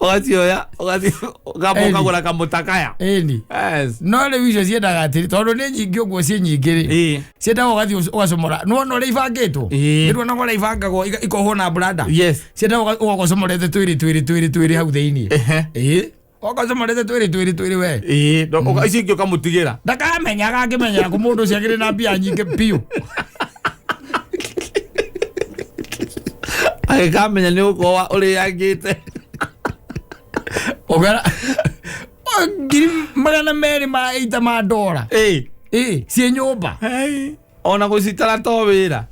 Ũgacioya ũgathiĩ ũkamba Ĩni. ũkagũra kamũtakaya. Ĩni. Yes. No rĩu icio ciendaga atĩrĩ tondũ nĩ nyingĩ ũguo ciĩ nyingĩ rĩ. Ĩĩ. Ciendaga ũgathiĩ ũgacomora. Nĩwona ũrĩa ibangĩtwo? Ĩĩ. Nĩruona ũrĩa ibangagwo ikohwo na branda? Yes. Ciendaga ũgacomorete twĩrĩ twĩrĩ twĩrĩ twĩrĩ hau thĩinĩ. Ehe. Ĩĩ. Ũgacomorete twĩrĩ twĩrĩ twĩrĩ we. Ĩĩ. Icio ingĩ ũkamũtigĩra. Ndakamenyaga angĩmenyaga kũ mũndũ ũcio akĩrĩ na mbia nyingĩ biũ. Agĩkamenya nĩ gũkorwo ũrĩangĩte. Ũgara 280,000 ma ita ma ndora. Ĩĩ. Ĩĩ, ciĩ nyũmba. Hei. Ona gũcitara to wĩra.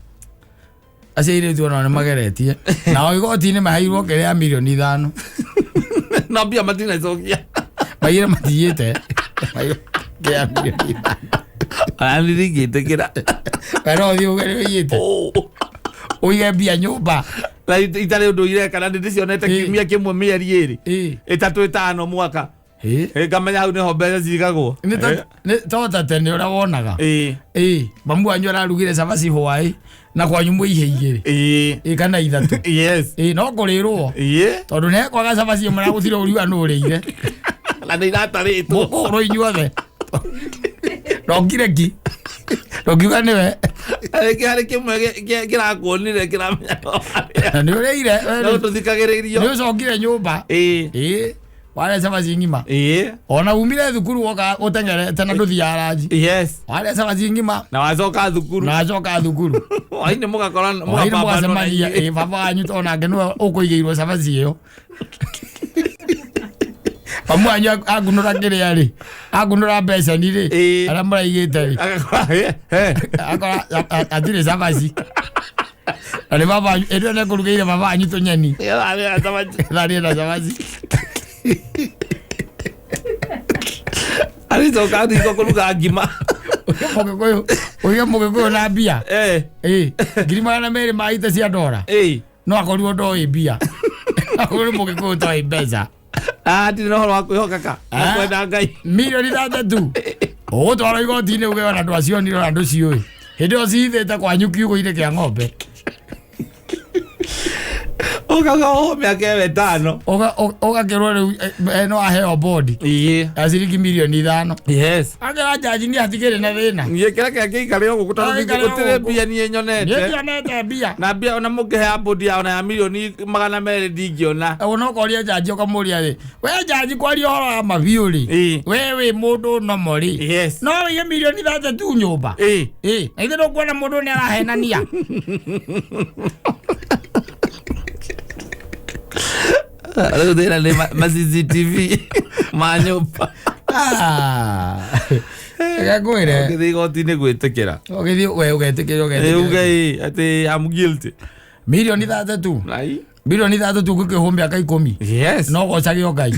Acio airĩtu onao nĩ mageretie. Nao igoti-inĩ maheirwo kĩrĩa ya 5 mirioni. Na mbia matinacokia. Maigire matiyĩte. Maheirwo kĩrĩa ya 5 mirioni. Ona niĩ ndingĩtĩkĩra. We no ũthiĩ uge nĩ ũiyĩte. Ũige mbia nyũmba. Na itarĩ ũndũ ireka na ndĩcionete Ĩĩ. kiumia kĩmwe mĩeri ĩrĩ. Ĩĩ. Ĩtatũ ĩtano mwaka. Ĩĩ. Ĩ, ngamenya hau nĩho mbeca cigagwo. Nĩ to ta tene ũrĩa wonaga. Ĩĩ. Ĩĩ, mamu wanyu ararugire cabaci hwaĩ na kwanyu mwĩ ihe igĩrĩ. Ĩĩ. Ĩĩ kana ithatũ. Yes. Ĩĩ no kũrĩrwo. Ĩĩ. Tondũ nĩ kwaga cabaci ĩmwe na gũtirĩ ũriuga nũ ũrĩire. Na nĩ iratarĩtwo. Mũkũhũrwo inyuothe. Ndongire ki. Ndongiuga nĩwe. Rĩngĩ harĩ kĩmwe kĩrakuonire kĩramenya no harĩa. Na nĩ ũrĩire. No tũthikagĩrĩrio. Nĩ ũcokire nyũmba. Ĩĩ. Ĩĩ. Warĩa cabaci ng'ima. Ĩĩ. Ona umire thukuru woka ũteng'erete na ndũthiaga ranji. Yes. Warĩa cabaci ng'ima Na wacoka thukuru. na wacoka thukuru. Hwainĩ mũgakora Hwainĩ mũgapambanwo na mũgacemania. inyuĩ. Ĩĩ baba wanyu to nake nĩwe ũkũigĩirwo cabaci ĩyo. Mamu wanyu angunũra kĩrĩa rĩ, angunũra mbeceni rĩ, Ĩĩ. arĩa mũraigĩte rĩ, Agakora he. akora hatirĩ cabaci. Na nĩ baba wanyu, ĩrĩa nĩekũrugĩire baba wanyu tũnyeni. Arĩa cabaci. Tharĩe na cabaci. Arĩcoka riko kũruga ngima. Ũige mũgĩkũyũ, ũige mũgĩkũyũ na mbia. Eh. Ĩĩ, 200,000 ma ita cia ndora. Ĩĩ. No akorirwo ndoĩ mbia. Akorirwo mũgĩkũyũ toĩ mbeca. Ah, ndirĩ na ũhoro wa kwĩhokeka. Na Ah. kwenda Ngai. 6 mirioni. Ũgũtwarwo igoti-inĩ uge ona ndwacionire ona ndũciũĩ. Hĩndĩ ĩyo cihithĩte kwanyu kiugũ-inĩ kĩa ng'ombe. Ũkauga oho mĩaka ĩyo ĩtano. Ũgakĩrwo rĩu no aheo bondi Ĩĩ. ya ciringi 5 mirioni. Yes. Akĩra njanji niĩ hatikĩrĩ na thĩna. Niĩ kĩrĩa kĩrĩa kĩikare o gũkũ tondũ Gĩikare o gũtirĩ gũkũ. mbia niĩ nyonete. Niĩ ndionete mbia. Na mbia ona mũngĩhea mbũndi ya ona ya 200 milioni ndingĩona. Ona ũkoria njanji ũkamũria rĩ, we njanji kwaria ũhoro wa mabiũ rĩ, Ĩĩ. we wĩ mũndũ nomo rĩ, Yes. no wĩige 6 mirioni nyũmba. Ĩĩ. Ĩĩ, na ithe ndũkuona mũndũ nĩ arahenania. Rĩu thĩna nĩ ma CCTV ma nyũmba. Ah. Reke ngwĩre. Ũngĩthiĩ igoti-inĩ gwĩtĩkĩra. Ũgĩthiĩ we ũgetĩkĩra Ĩ, ũgetĩkĩra. uge ĩ, atĩ I'm guilty. 6 mirioni. Ai. 6 mirioni ũngĩkĩhwo mĩaka 10. Yes. No gocage o Ngai.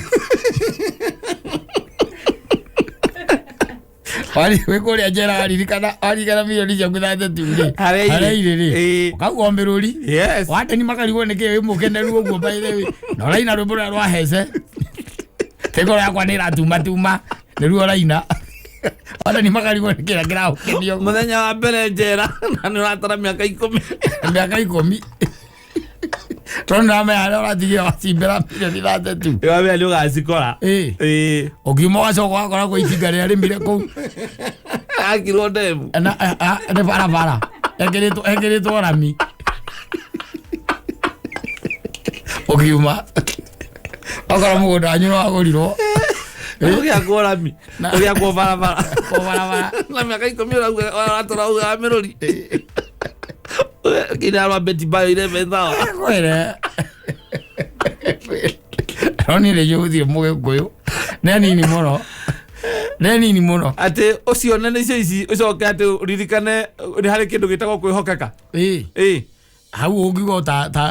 Wari wĩ kũrĩa njera waririkana waririkana 6 mirioni ciaku rĩ. Harĩa irĩ. Harĩa irĩ rĩ. Ĩĩ. Ũkauga o mĩrũri. Yes. Wateni makarigwo nĩkĩ wĩ mũkeneru ũguo by the way. Na ũraina rwĩmbo rũrĩa rwa hece. Tĩ ngoro yakwa nĩ ĩratumatuma. Nĩruo ũraina. Wateni makarigwo nĩkĩ kĩragũkenia ũguo. Mũthenya wa mbere njera na nĩ ũratara mĩaka 10. Mĩaka 10. Tondũ nĩũramenya harĩa ũratigire wacimbĩra 6 mirioni. Ĩwamenya nĩ ũgacikora. Ĩĩ. Ĩĩ. Ũkiuma ũgacoka ũgakora kwĩ itinga rĩrĩa rĩmire kũu Akirwo ndemu. na nĩ barabara ekĩrĩtwo rami. Ũkiuma ũkora mũgũnda wanyu nĩ wagũrirwo. Ũgĩakwo rami. Ũgĩakwo barabara. O barabara. Na mĩaka 10 ũrauga ũratũra uga wa mĩrũri. Kinya rwa Betty Bayo 11,000. Kwĩre. No niĩ nĩ njũĩ gũtirĩ mũgĩkũyũ. Nĩ anini mũno. Nĩ anini mũno. Atĩ ũcione nĩcio ici ũcoke atĩ ũririkane nĩ harĩ kĩndũ gĩtagwo kwĩhokeka. Ĩĩ. Ĩĩ. Hau ũngiuga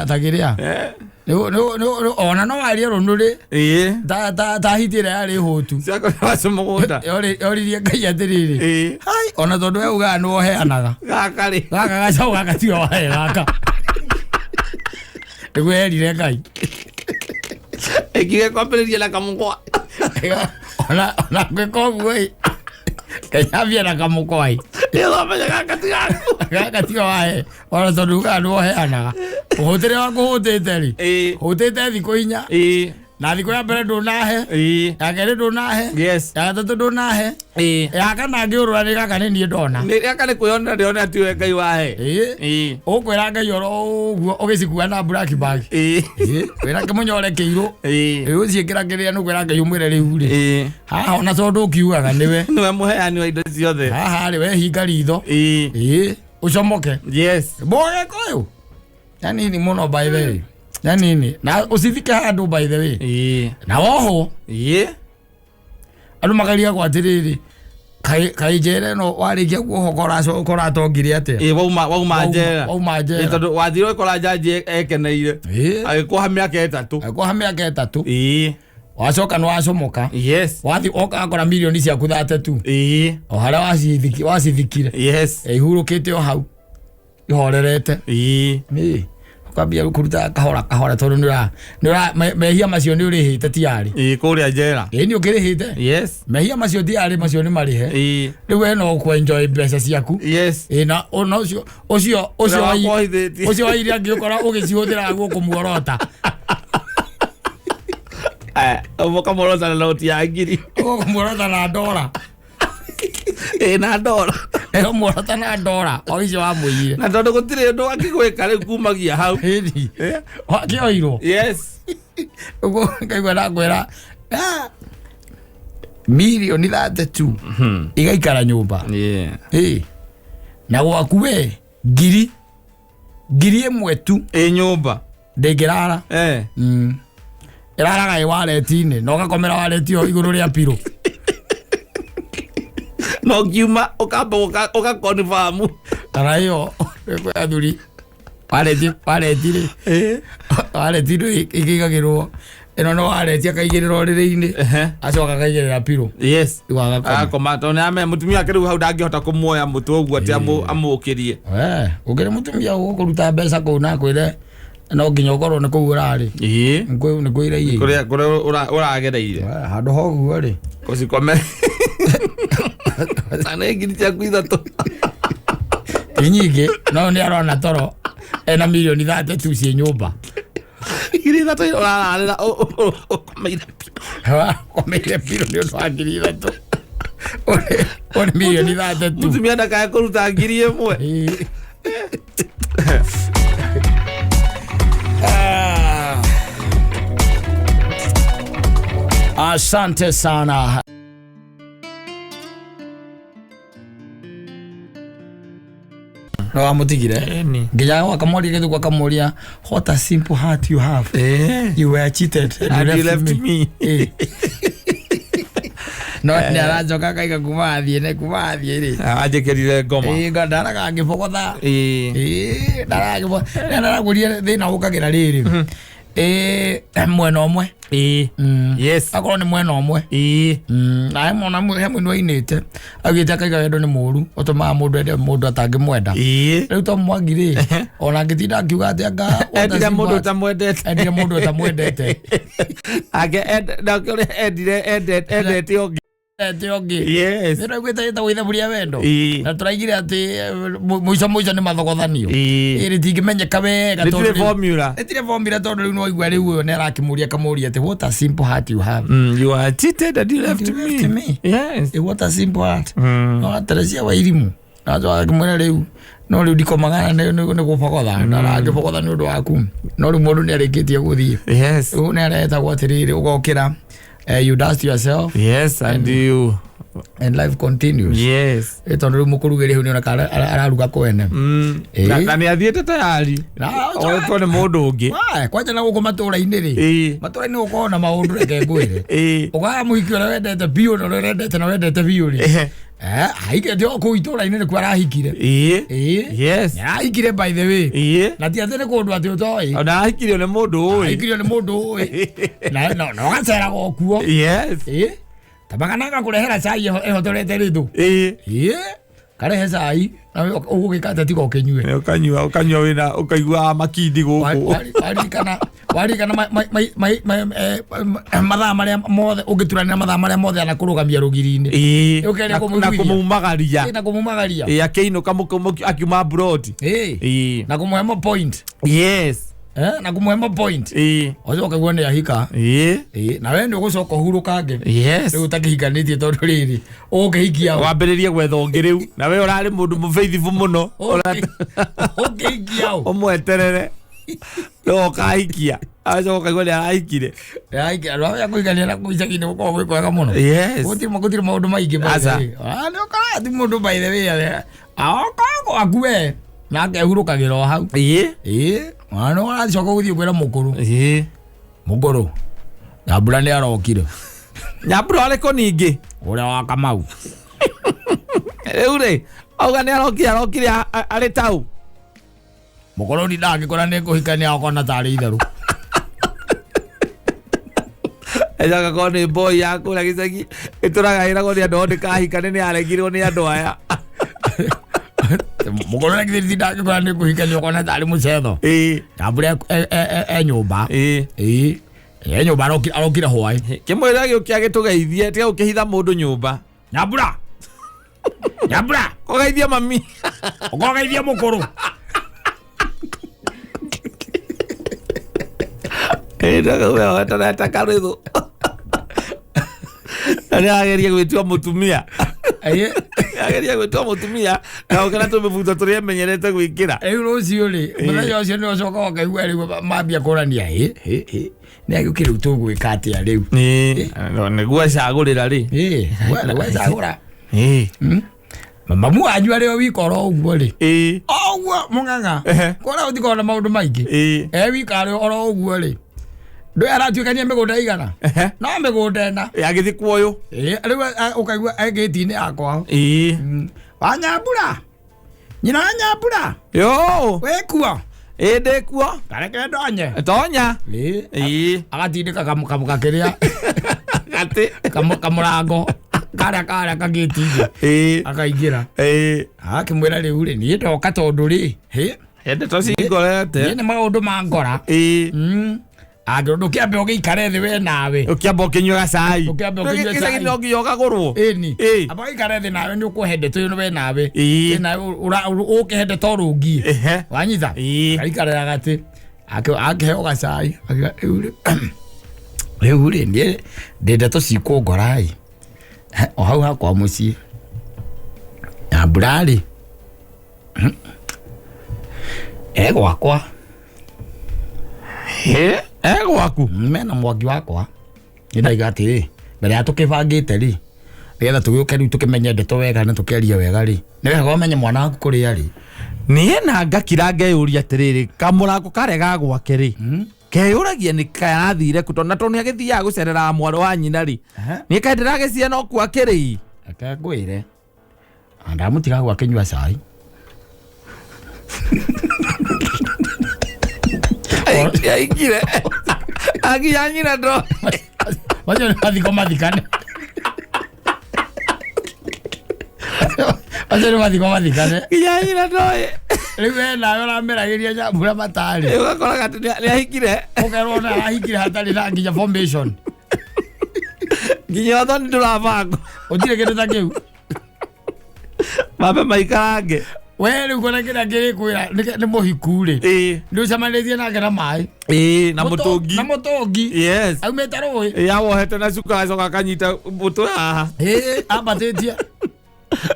ta kĩrĩa. Eh. Ona no warie rũnũrĩ Ĩĩ. ta ta ta hiti ĩrĩa yarĩ hũtu. Ciakora wacio mũgũnda. Yoririe Ngai atĩrĩrĩ. Ĩĩ. Hai, ona tondũ we ugaga nĩ woheanaga. Gaka rĩ. Gaka gacaũ gaka tiwe wahe gaka. Nĩguo erire Ngai. Ĩkiuga kwambĩrĩria na kamũkwa. Ona gwĩka ũguo ĩ. Kenya mbia na kamũkwa ĩ. Ĩthomenya gaka ti gaku. Gaka tiwe wahe. Ona tondũ ugaga nĩ woheanaga. Ũhũtĩre waku ũhũtĩte rĩ. Ĩĩ. Hũtĩte thikũ 4. Ĩĩ. Na thikũ ya mbere ndũnahe. Ĩĩ. Ya kerĩ ndũnahe. Yes. Ya gatatũ ndũnahe. Ĩĩ. Ya kana ngĩũrũra nĩ gaka nĩ niĩ ndona. Nĩ gaka nĩ kwĩyonera ndĩrona atĩ we Ngai wahe. Ĩĩ. Ĩĩ. Ũkwĩra Ngai oro ũguo ũgĩcikua na black bag. Ĩĩ. Ĩĩ. Wĩra kĩmũnyore kĩirũ. Ĩĩ. Ĩĩ ũciĩkĩra kĩrĩa nĩ ũkwĩra Ngai ũmwĩre rĩu rĩ. Ĩĩ. Haha ona tondũ ũkiugaga nĩwe. Nĩwe mũheani wa indo ciothe. Haha rĩ we hinga ritho. Ĩĩ. Ĩĩ. Ũcomoke. Yes. Mũgĩkũyũ. Ya nini mũno by the way. Ya nini. Na ũcithike handũ by the way. Ĩĩ. Na wohwo Ĩĩ. andũ makarigagwo atĩrĩrĩ kaĩ njera ĩno warĩkia kuohwo koratongire atĩa? Ĩĩ wauma njera. Wauma Ĩĩ njera. tondũ wathire ũgĩkora njanji ekeneire. Ĩĩ. Agĩkuoha mĩaka 3. Agĩkuoha mĩaka 3. Ĩĩ. Wacoka nĩ wacomoka. Yes. Wathiĩ ũgakora mirioni ciaku 32. Ĩĩ. O harĩa wacithikire. Yes. Ihurũkĩte o hau. Ihorerete. Ĩĩ. Ĩĩ. Ũkambia kũruta kahora kahora tondũ nĩ mehia macio nĩ ũrĩhĩte tiarĩ. Ĩĩ kũrĩa njera. Ĩĩ nĩ ũkĩrĩhĩte. Yes. Mehia macio tiarĩ macio nĩ marĩhe. Ĩĩ. Rĩu we no ũkũ-enjoy mbeca ciaku. Yes. Ĩĩ na ona ũcio ũcio ũcio Ũrĩa wakwohithĩtie. ũcio wa iria angĩũkora ũgĩcihũthĩra gũkũ muorota. Ũkamũrota na noti ya ngiri. Gũkũ muorota na ndora. Ĩĩ na ndora. Ĩyo muorota na ndora o icio wamũiyire. Na tondũ gũtirĩ ũndũ angĩgwĩka rĩu kumagia hau. Ĩni. Wakĩoirwo. Yes. Ũguo ngaigua ndakwĩra mirioni 32 igaikara nyũmba. Yeah. Ĩĩ. Na gwaku we ngiri 1 tu Ĩ nyũmba. ndĩngĩrara. Eh. Ĩraraga ĩ wareti-inĩ na ũgakomera wareti ĩyo igũrũ rĩa pirũ. No ngiuma ũkamba ũgakonfamu. Kana ĩyo kwĩ athuri wareti rĩ. Ĩĩ. Wareti rĩ ĩkĩigagĩrwo ĩno no wareti akaigĩrĩra ũrĩrĩ-inĩ acoka akaigĩrĩra pirũ. Yes. Rĩu agakoma. Agakoma tondũ nĩamenya mũtumia wake rĩu hau ndangĩhota kũmuoya mũtwe ũguo atĩ amũkĩrie. We ũngĩrĩ mũtumia ũgũkũruta mbeca kũu na akwĩre no nginya ũkorwo nĩ kũu ũrarĩ. Ĩĩ. Nĩ kwĩra Kũrĩa kũrĩa ũragereire. Handũ ha ũguo rĩ. Ũcikome. Na nĩ ngiri ciaku 3. Ti nyingĩ no nĩ arona toro ena mirioni 32 ciĩ nyũmba. Ngiri 3 ũrararĩra ũkomeire pirũ. Ũkomeire pirũ nĩ ũndũ wa ngiri 3. Ũrĩ mirioni 32. Mũtumia ndakae kũruta ngiri 1. Asante sana. No wamutigire nginya akamũria gĩthũkũ akamũria what a simple heart you have. You were cheated and you left me. No nĩ aracoka akaiga kuma athiĩ nĩ kuma athiĩ rĩ. Anjĩkĩrire ngoma. Ĩĩ ndaraga ngĩbogotha. Ĩĩ. Ĩĩ ndaraga ngĩbogotha. Nĩ ndaragũria thĩna ũkagĩra rĩrĩ. Ĩĩ mwena ũmwe. Ĩĩ. Yes. Akorwo nĩ mwena ũmwe. Ĩĩ. Na he mwana he mũini wainĩte augĩte akaiga wendo nĩ mũru ũtũmaga mũndũ ende mũndũ atangĩmwenda. Ĩĩ. Rĩu to Mwangi rĩ ona angĩtinda akiuga atĩ anga Endire mũndũ ũtamwendete. endire mũndũ ũtamwendete. Ake nake ũrĩa endire endete ũngĩ. Endete ũngĩ. Yes. Nĩ tũraiguĩte ĩtagwo ithabu rĩa wendo. Ĩĩ. Na tũraigire atĩ mũico mũico nĩ mathogothanio. Ĩĩ. Ĩĩ rĩtingĩmenyeka wega tondũ Rĩtirĩ rĩu- formula. Rĩtirĩ formula tondũ rĩu nĩwaigua rĩu ũyũ nĩarakĩmũria akamũria atĩ what a simple heart you have. You are cheated and you left You left me. me. Yes. What a simple heart. No Teresia wa Irimu. Na akĩmwĩra rĩu no rĩu ndikomaga nĩ gũbogotha ndarangĩbogotha nĩ ũndũ waku. No rĩu mũndũ nĩarĩkĩtie gũthiĩ. Yes. Rĩu nĩaretagwo atĩrĩrĩ ũgokĩra you dust yourself. Yes, and you And life continues. Yes. Tondũ rĩu mũkũrugĩri hau nĩoneka araruga kwene. Ĩĩ. Na nĩ athiĩte tayari. Oetwo nĩ mũndũ ũngĩ. Wa, kwanja na gũkũ matũra-inĩ rĩ, matũra-inĩ gũkoragwo na maũndũ, reke ngwĩre. Ũkaya mũhiki ũrĩa wendete biũ na ũrĩa ũrendete na wendete biũ rĩ, ahikĩte o kũu itũra-inĩ nĩkuo arahikire. Ĩĩ. Nĩarahikire, by the way. Na ti atĩ nĩ kũndũ atĩ ũtoĩ. Ona ahikirio nĩ mũndũ ũĩ. Ahikirio nĩ mũndũ ũĩ na ũgaceraga o kuo. Ĩĩ, tamagana agakũrehera cai ĩhotorete rĩthũ. Ĩĩ, karehe cai nawe ũgũgĩka atĩa tiga ũkĩnyue? Nĩ ũkanyua, ũkanyua wĩna ũkaigua makindi gũkũ. Waririkana mathaa marĩa mothe ũngĩturanĩra, mathaa marĩa mothe anakũrũgamia rũgiri-inĩ. Ũkĩgeria Na kũmũiguithia. kũmumagaria. Ĩ, na kũmumagaria. Ĩĩ, akĩinũka akiuma abroad. Na kũmũhe mo point. Na kũmũhe mo point. Ũcoke guo nĩ ahika. Ĩĩ, na we nĩ ũgũcoka ũhurũkange. Rĩu ũtakĩhikanĩtie, tondũ rĩrĩ ũgũkĩhikia ũ? Wambĩrĩrie gwetha ũngĩ rĩu, na we ũrarĩ mũndũ mũfaithful mũno. Ũkĩhikia ũ? Ũmweterere no ũkahikia, acoka ũkaigua nĩ arahikire. Andũ arĩa kũhikania na kũu icagi-inĩ gũkoragwo gwĩ kwega mũno. Gũtirĩ maũndũ maingĩ, by the Aca. way. Ah, nĩ ũkoraga ti mũndũ, by the way, aoka gwaku we na akehurũkagĩra o hau. Ĩĩ, ona nĩ ũracoka gũthiĩ kwĩra mũkũrũ. Mũkũrũ, Nyambura nĩ arokire. Nyambura arĩkũ ningĩ? Ũrĩa wa Kamau. Rĩu rĩ, auga nĩ arokire, arokire arĩ tau. Mũkũrũ ni ndangĩkora nĩ kũhikania, okona tarĩ itherũ. Ecoka korwo nĩ boy ya kũrĩa gĩcagi ĩtũraga ĩragwo nĩ andũ othe kahikane, nĩ aregirwo nĩ andũ aya. Mũkũrũ na githĩ ndangĩkora nĩ kũhikania, okona tarĩ mũcetho. Nyambura e nyũmba. Ĩĩ, e nyũmba, arokire hwaĩ. Kĩmwĩra gĩũke agĩtũgeithie, tiga gũkĩhitha mũndũ nyũmba. Nyambura, Nyambura. Ũgeithie mami. Ũkogeithie mũkũrũ. Ĩĩ, karwĩthũ na nĩ ageria gwĩtua mũtumia. Ageria gwĩtua mũtumia na ũkena tũmĩbuto tũrĩa emenyerete gwĩkĩra. Rĩu rũciũ rĩ, mũthenya ũcio nĩ ũcoka ũkaigua rĩu mambia kũrania, ĩ ĩ ĩ, nĩ agĩũkĩ rĩu, tũgwĩka atĩa rĩu? Nĩguo acagũrĩra rĩ. Ĩ, wecagũra. Mamu wanyu arĩ o wika oro ũguo rĩ, o ũguo mũng'ang'a. Kũrĩa ũtikorwo na maũndũ maingĩ. E wika arĩ oro ũguo rĩ, ndũĩ aratuĩkania mĩgũnda igana, no mĩgũnda ĩna. Agĩthiĩ kuoyũ. Ĩ, rĩu ũkaigua e gĩti-inĩ ya kwao. Wanyambura, nyina wa Nyambura. Yo. Wĩkuo? Ĩ, ndĩkuo. Kareke ndonye. Tonya. Ĩ. Agatindĩka kamũkakĩrĩa gatĩ kamũrango karĩa karĩa kagĩti-inĩ. Akaingĩra. Akĩmwĩra, rĩu rĩ, niĩ ndoka tondũ rĩ, hĩ. Ndeto cingorete. Niĩ nĩ maũndũ ma ngora. Angĩrwo ndũkĩambe ũgĩikare thĩ we nawe. Ũkĩamba ũkĩnyua gacai. Ũkĩamba ũkĩnyua Gĩcagi cai. no nginya ũkagũrwo. Ĩni. Ĩ. Amba ũikare thĩ nawe, nĩ ũkũhe ndeto ĩno we nawe. Ĩ. Ĩ, nawe ũkĩhe ndeto rũngi. Wanyita. Agaikarĩra gatĩ. Akĩheo gacai. Akiuga, rĩu rĩ niĩ ndĩ ndeto cikũngora ĩ o hau hakwa mũciĩ, Nyambura rĩ e gwakwa. Ĩ, e gwaku. Mena mwaki wakwa, nĩ ndaiga atĩrĩ, mbere ya tũkĩbangĩte rĩ, nĩgetha tũgĩũke rĩu tũkĩmenye ndeto wega na tũkĩarie wega rĩ, nĩ wega ũmenye mwana waku kũrĩa rĩ. Niĩ na ngakira ngeyũria atĩrĩrĩ, kamũrango karĩa ga gwake rĩ, keyũragia nĩ karathire kũ, tondũ na tondũ nĩ agĩthiaga gũcerera mwarĩ wa nyina rĩ, nĩ kaĩ ndĩragĩcia no kuo akĩrĩ. Reke ngwĩre, ndamũtiga hau akĩnyua cai. Aingire akinya nyina ndo. Macio nĩ mathiko mathikane, macio nĩ mathiko mathikane. Kinya nyina ndoĩ. Rĩu we nawe ũrameragĩria Nyambura matarĩ. Ũgakoraga atĩ nĩ ahikire. Ũkerwo na arahikire hatarĩ na nginya formation. Nginya ũthoni ndũrabangwo. Gũtirĩ kĩndũ ta kĩu. Mambe maikarange. We rĩu kona kĩrĩa kĩrĩkwĩra nĩ mũhiku rĩ, nĩ ũcemanĩtie nake na maĩ. Ĩ, na mũtũngi. Na mũtũngi. Aumĩte rũĩ. Awohete na cuka, acoka akanyita mũtwe haha. Ĩ,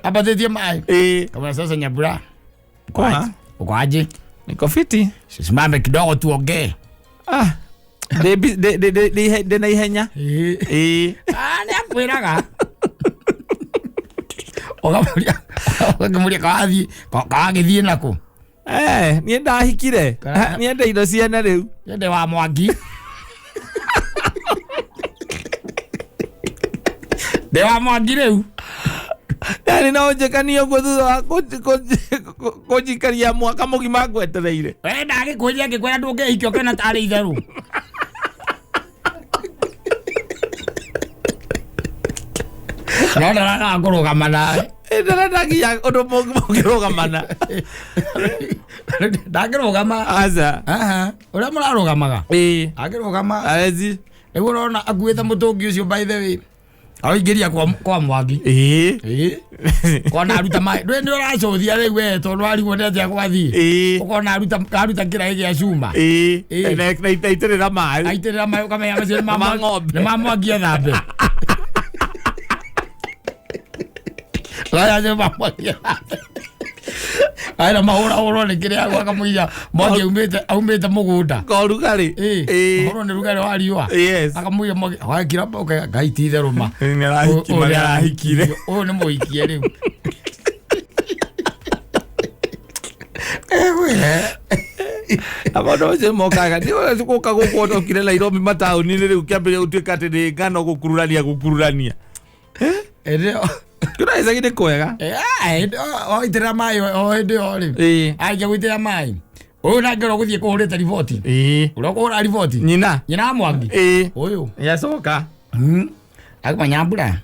ambatĩtie maĩ. Kama sasa, Nyambura, Kwa? Uko aje? Niko fiti. Simame kidogo tuongee. Ah, ndĩ na ihenya. Ĩ. Ĩ. Ah, nĩ akwĩraga. Ũkamũria ũkamũria kawathiĩ kawagĩthiĩ nakũ. Eh, niĩ ndahikire. Kana- Niĩ ndĩ indo ciene rĩu. Ndĩ wa Mwangi. Ndĩ wa Mwangi rĩu. Yani no njĩkanie ũguo thutha wa kũnjikaria mwaka mũgima ngwetereire. We ndagĩkwĩria ngĩkwĩra ndũngĩhikia ũkĩona tarĩ itherũ. No ndaragaga kũrũgama nawe. Ndarenda nginya ũndũ mũngĩrũgamana. Ndangĩrũgama. Aca. Aha, ũrĩa mũrarũgamaga. Ĩĩ. Angĩrũgama Aeci. rĩu ũrona akuĩte mũtũngi ũcio by the way. Aũingĩria kwa Mwangi. Ĩĩ. Ĩĩ. Kona aruta maĩ. Ndũĩ nĩ ũracũthia rĩu we tondũ warigwo nĩ atĩa gwathiĩ. Ĩĩ. Ũkona aruta kĩraĩ gĩa cuma. Ĩĩ. Ĩĩ. Na aitĩrĩra maĩ. Aitĩrĩra maĩ ũkamenya macio nĩ ma Ma ng'ombe. Nĩ ma Mwangi ethambe. Maya nĩ ma Mwangi ethambe. Aira mahũrahũrwo nĩ kĩrĩa akamũiya Mwangi aumĩte mũgũnda. Korugarĩ. Ĩĩ. Ĩĩ. Mahũrwo nĩ rugarĩ wa riũa. Yes. Akamũiya Mwangi wakira Ngai ti itherũ ma. Nĩ arahiki- Ũyũ nĩ arahikire. Ũyũ nĩ mũhikie rĩu. Egwĩre. Na maũndũ macio mokaga nĩ gũka gũkũ ũtokire Nairobi mataũni-inĩ rĩu kĩambĩrĩria gũtuĩka atĩ nĩ ngano gũkururania gũkururania. Ĩndĩ ĩyo Kĩrĩa gĩcagi nĩ kwega. waitĩrĩra maĩ o hĩndĩ ĩyo rĩ. Ĩĩ. Arĩkia gũitĩrĩra maĩ. Ũyũ nake ũrĩa ũgũthiĩ kũhũrĩte riboti. Ĩĩ. Ũrĩa ũkũhũra riboti. Nyina. Nyina wa Mwangi. Ĩĩ. Ũyũ. Nĩacoka. Akuma Nyambura.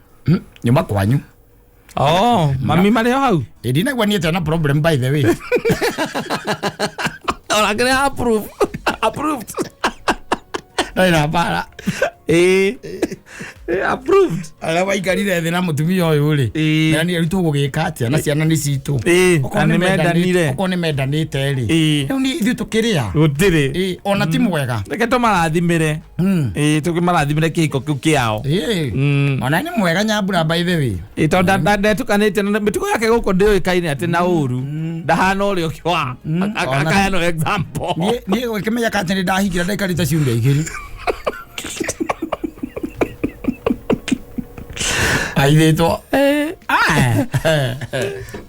Nyuma kwanyu. Oh, mami marĩ o hau. Ĩ ndinaigua niĩ na problem by the way. Onake nĩ approve. Approved. Ndarĩ na mbara. Ĩĩ. Ĩĩ, approved. Arĩa waikarire thĩ na mũtumia ũyũ rĩ. Ĩĩ. Meranire rĩu tũgũgĩka atĩa na ciana nĩ citũ. Ĩĩ, Okorwo na nĩ nĩ mendanire. Okorwo nĩ mendanĩte rĩ. Ĩĩ. Rĩu nĩ ithuĩ tũkĩrĩa. Gũtirĩ. Ĩĩ, ona ti mwega. Reke tũmarathimĩre. Ĩĩ, tũkĩmarathimĩre kĩhiko kĩu kĩao. Ĩĩ. Mm. Ona nĩ mwega Nyambura by the way. Ĩĩ, tondũ ndetukanĩte na mĩtugo yake gũkũ ndĩũĩkaine atĩ na ũru ndahana ũrĩa ũngĩ wa Ona- akaheana example. Niĩ niĩ gũkĩmenya atĩ nĩ ndahikire ndaikarĩte ciumia igĩrĩ. Aithĩtwo.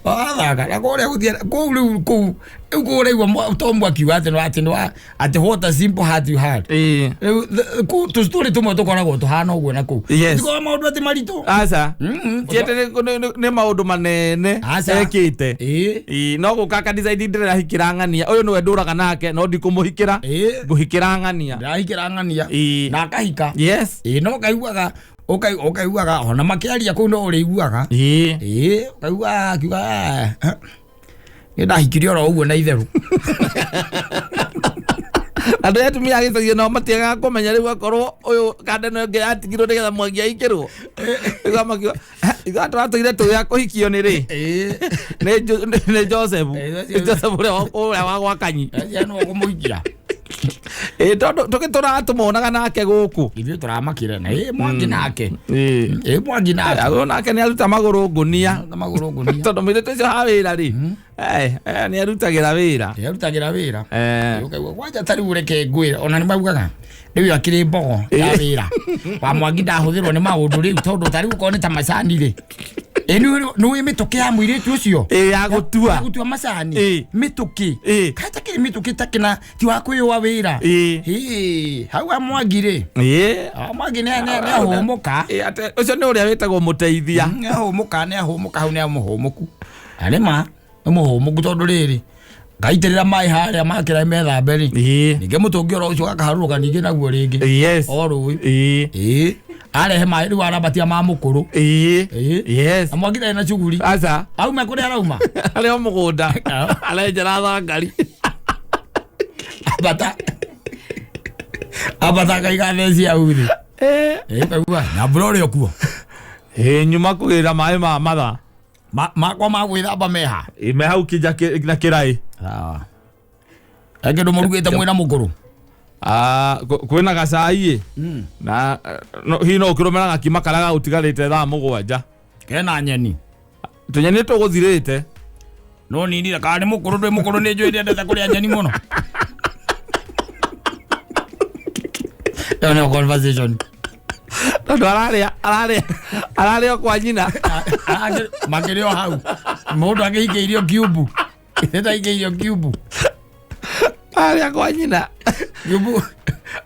Wathaka na kũrĩa gũthiĩ kũu rĩu kũu rĩu kũu ũraigua Tom akiuga atĩ nĩ atĩ nĩ atĩ what a simple heart you had. Ĩĩ. Rĩu kũu tũcitũrĩ tũmwe tũkoragwo tũhana ũguo na kũu. Yes. Tũkoragwo maũndũ atĩ maritũ. Aca. Mm. Ti atĩ nĩ maũndũ manene Aca. ekĩte. Ĩĩ. Ĩĩ, no gũka aka decide ndĩrahikĩra ng'ania ũyũ nĩwe ndũraga nake no ndikũmũhikĩra Ĩĩ. ngũhikĩra ng'ania. Ndĩrahikĩra ng'ania. Ĩĩ. Na akahika. Yes. Ĩĩ no ũkaiguaga ũkaiguaga ona makĩaria kũu no ũrĩiguaga. Ĩĩ. Ĩĩ ũkaigua akiuga nĩ ndahikire oro ũguo na itherũ. Andũ aya atumia a gĩcagi nao matiagaga kũmenya rĩu akorwo ũyũ kanda ĩno ĩngĩ yatigirwo nĩgetha mwangi ahikĩrwo. Rĩu makiuga ithuĩ tũratũire tũĩ a kũhikio nĩ rĩ? Ĩĩ. Nĩ Joseph. Ĩĩ, Nĩ Joseph ũrĩa wa gwa Kanyi. Acio nĩwe ũkũmũhikia. Ĩĩ tondũ tũgĩtũraga tũmonaga nake gũkũ. Ithuĩ tũramakire na ĩĩ Mwangi nake. Ĩĩ. Ĩĩ Mwangi nake. Ũyũ nake nĩ aruta magũrũ ngũnia. Na magũrũ ngũnia. Tondũ mũirĩtu ũcio ha wĩra rĩ. Nĩ arutagĩra wĩra. Nĩ arutagĩra wĩra. Eh. Ũkaigua kwanja ta rĩu reke ngwĩre ona nĩ maugaga rĩu akĩrĩ mbogo ya wĩra wa Mwangi ndahũthĩrwo nĩ maũndũ rĩu tondũ ta rĩu okorwo nĩ ta macani rĩ. Ĩ nĩũĩ mĩtũkĩ ya mũirĩtu ũcio. Ĩĩ ya gũtua. Ya gũtua macani. Ĩĩ. Mĩtũkĩ. Ĩĩ. Kaĩ takĩrĩ mĩtũkĩ takĩna ti wa kwĩyũa wĩra. Ĩĩ. Ĩĩ, hau ha Mwangi rĩ. Ĩĩ. Ha Mwangi nĩ ahũmũka. Ĩĩ, atĩ ũcio nĩ ũrĩa wĩtagwo mũteithia. Nĩ ahũmũka nĩ ahũmũka hau nĩ mũhũmũku. Na nĩ ma nĩ mũhũmũku tondũ rĩrĩ ngaitĩrĩra maĩ harĩa makĩra methambe rĩ. Ĩĩ. Ningĩ mũtũngi oro ũcio gakaharũrũka ningĩ naguo rĩngĩ. Yes. O rũĩ. Ĩĩ. Ĩĩ. Arehe maĩ rĩu arambatia ma mũkũrũ. Ĩĩ. Ĩĩ. Yes. Na Mwangi ndarĩ na cuguri. Aca. Auma kũrĩa arauma. Arĩ o mũgũnda. Arenjera thangari. Ambata. Ambata akaiga theci hau thĩ. Ĩĩ. Ĩĩ ũkaigua Nyambura ũrĩ o kuo. Ĩĩ nyuma kũgĩra maĩ ma matha. Makwa ma gwĩthamba meha. Ĩĩ me hau kĩnja na kĩraĩ. Sawa. He kĩndũ mũrugĩte mwĩna mũkũrũ. Ah, kwĩna gacai ĩ. Na hihi no ũkĩrũmĩra gakima karĩa gagũtigarĩte thaa 7. Kena nyeni. Tũnyeni tũgũthirĩte. No ninire kana nĩ mũkũrũ ndwĩ mũkũrũ nĩ njũĩ ndendete kũrĩa nyeni mũno. Ĩyo nĩyo conversation. Tondũ ararĩa ararĩa ararĩa o kwa nyina. Makĩrĩ o hau mũndũ akĩhingĩirio kiumbu ĩtaingĩirio kiumbu. Ararĩa kwa nyina. Kiumbu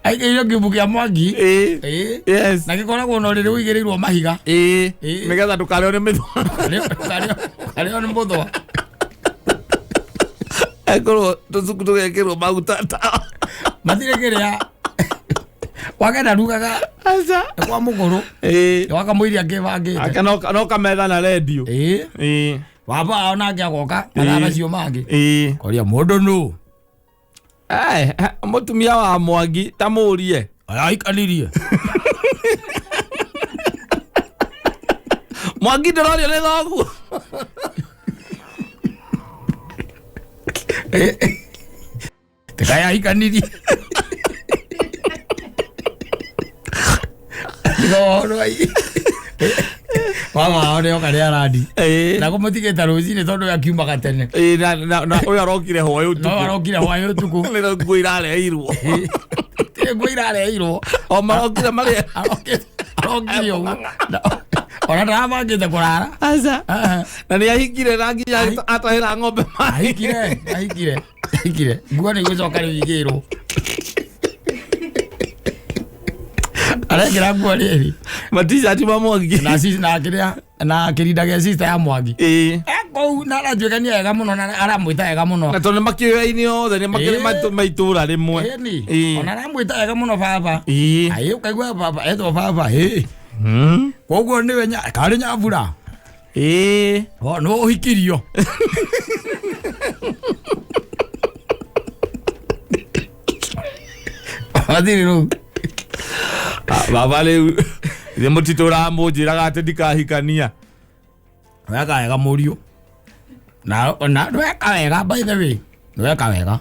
aingĩirio kiumbu kĩa Mwangi. Ĩĩ. Ĩĩ. Yes. Na gĩkoragwo na ũrĩrĩ ũigĩrĩirwo mahiga. Ĩĩ. Ĩĩ. Nĩgetha ndũkarĩo nĩ mĩthwa. Karĩo nĩ mũthwa. Ekorwo tũcuku tũgekĩrwo maguta ta. Matirĩ kĩrĩa wagenda rugaga. Aca. Nĩ kwa mũkũrũ. Ĩĩ. Wakamũiria akĩbangĩte. Ake no kametha na rendio. Ĩĩ. Ĩĩ. Baba ao nake agoka mathaa Ĩĩ. macio mangĩ. Ĩĩ. Koria mũndũ nũ. Ai, mũtumia wa Mwangi ta mũrie. Araikanirie. Mwangi ndĩrorio nĩ thoguo. Tikayaikanirie. Tiga ai. Baba ao nĩ oka nĩ arandi. Ĩĩ. Na kũmũtigĩte rũcinĩ tondũ we akiumaga tene. Ĩĩ, na ũyũ arokire hwaĩ No ũtukũ. arokire hwaĩ ũtukũ. Nĩ nguo irareheirwo. Tirĩ nguo irareheirwo. O marokire marĩa. Arokire ũguo. Ona ndarabangĩte kũrara. Aca. Ah, Na nĩ ahingire na nginya atahĩra ng'ombe maĩ. Ahikire, ahikire, ahikire. Nguo nĩ igũcoka rĩu igĩrwo. Arekĩra nguo rĩrĩ. Matishati ma Mwangi. Na na kĩrĩa na kĩrinda gĩa sister ya Mwangi. Ĩĩ. Kũu na aratuĩka nĩ ega mũno na aramwĩta ega mũno. Na tondũ nĩ makĩũyaine othe nĩ makĩrĩ Ĩĩ. ma itũra rĩmwe. Ĩni. Ĩĩ. Ona aramwĩta ega mũno baba. Ĩĩ. Aĩ ũkaigua baba etwo baba ĩ. Koguo nĩwe karĩ Nyambura. Ĩĩ. O nĩwe ũhikirio. Mathiri rĩu. Baba rĩu ithe mũtitũ ũramũnjĩraga atĩ ndikahikania. Weka wega mũriũ. Na na weka wega by the way. Weka wega.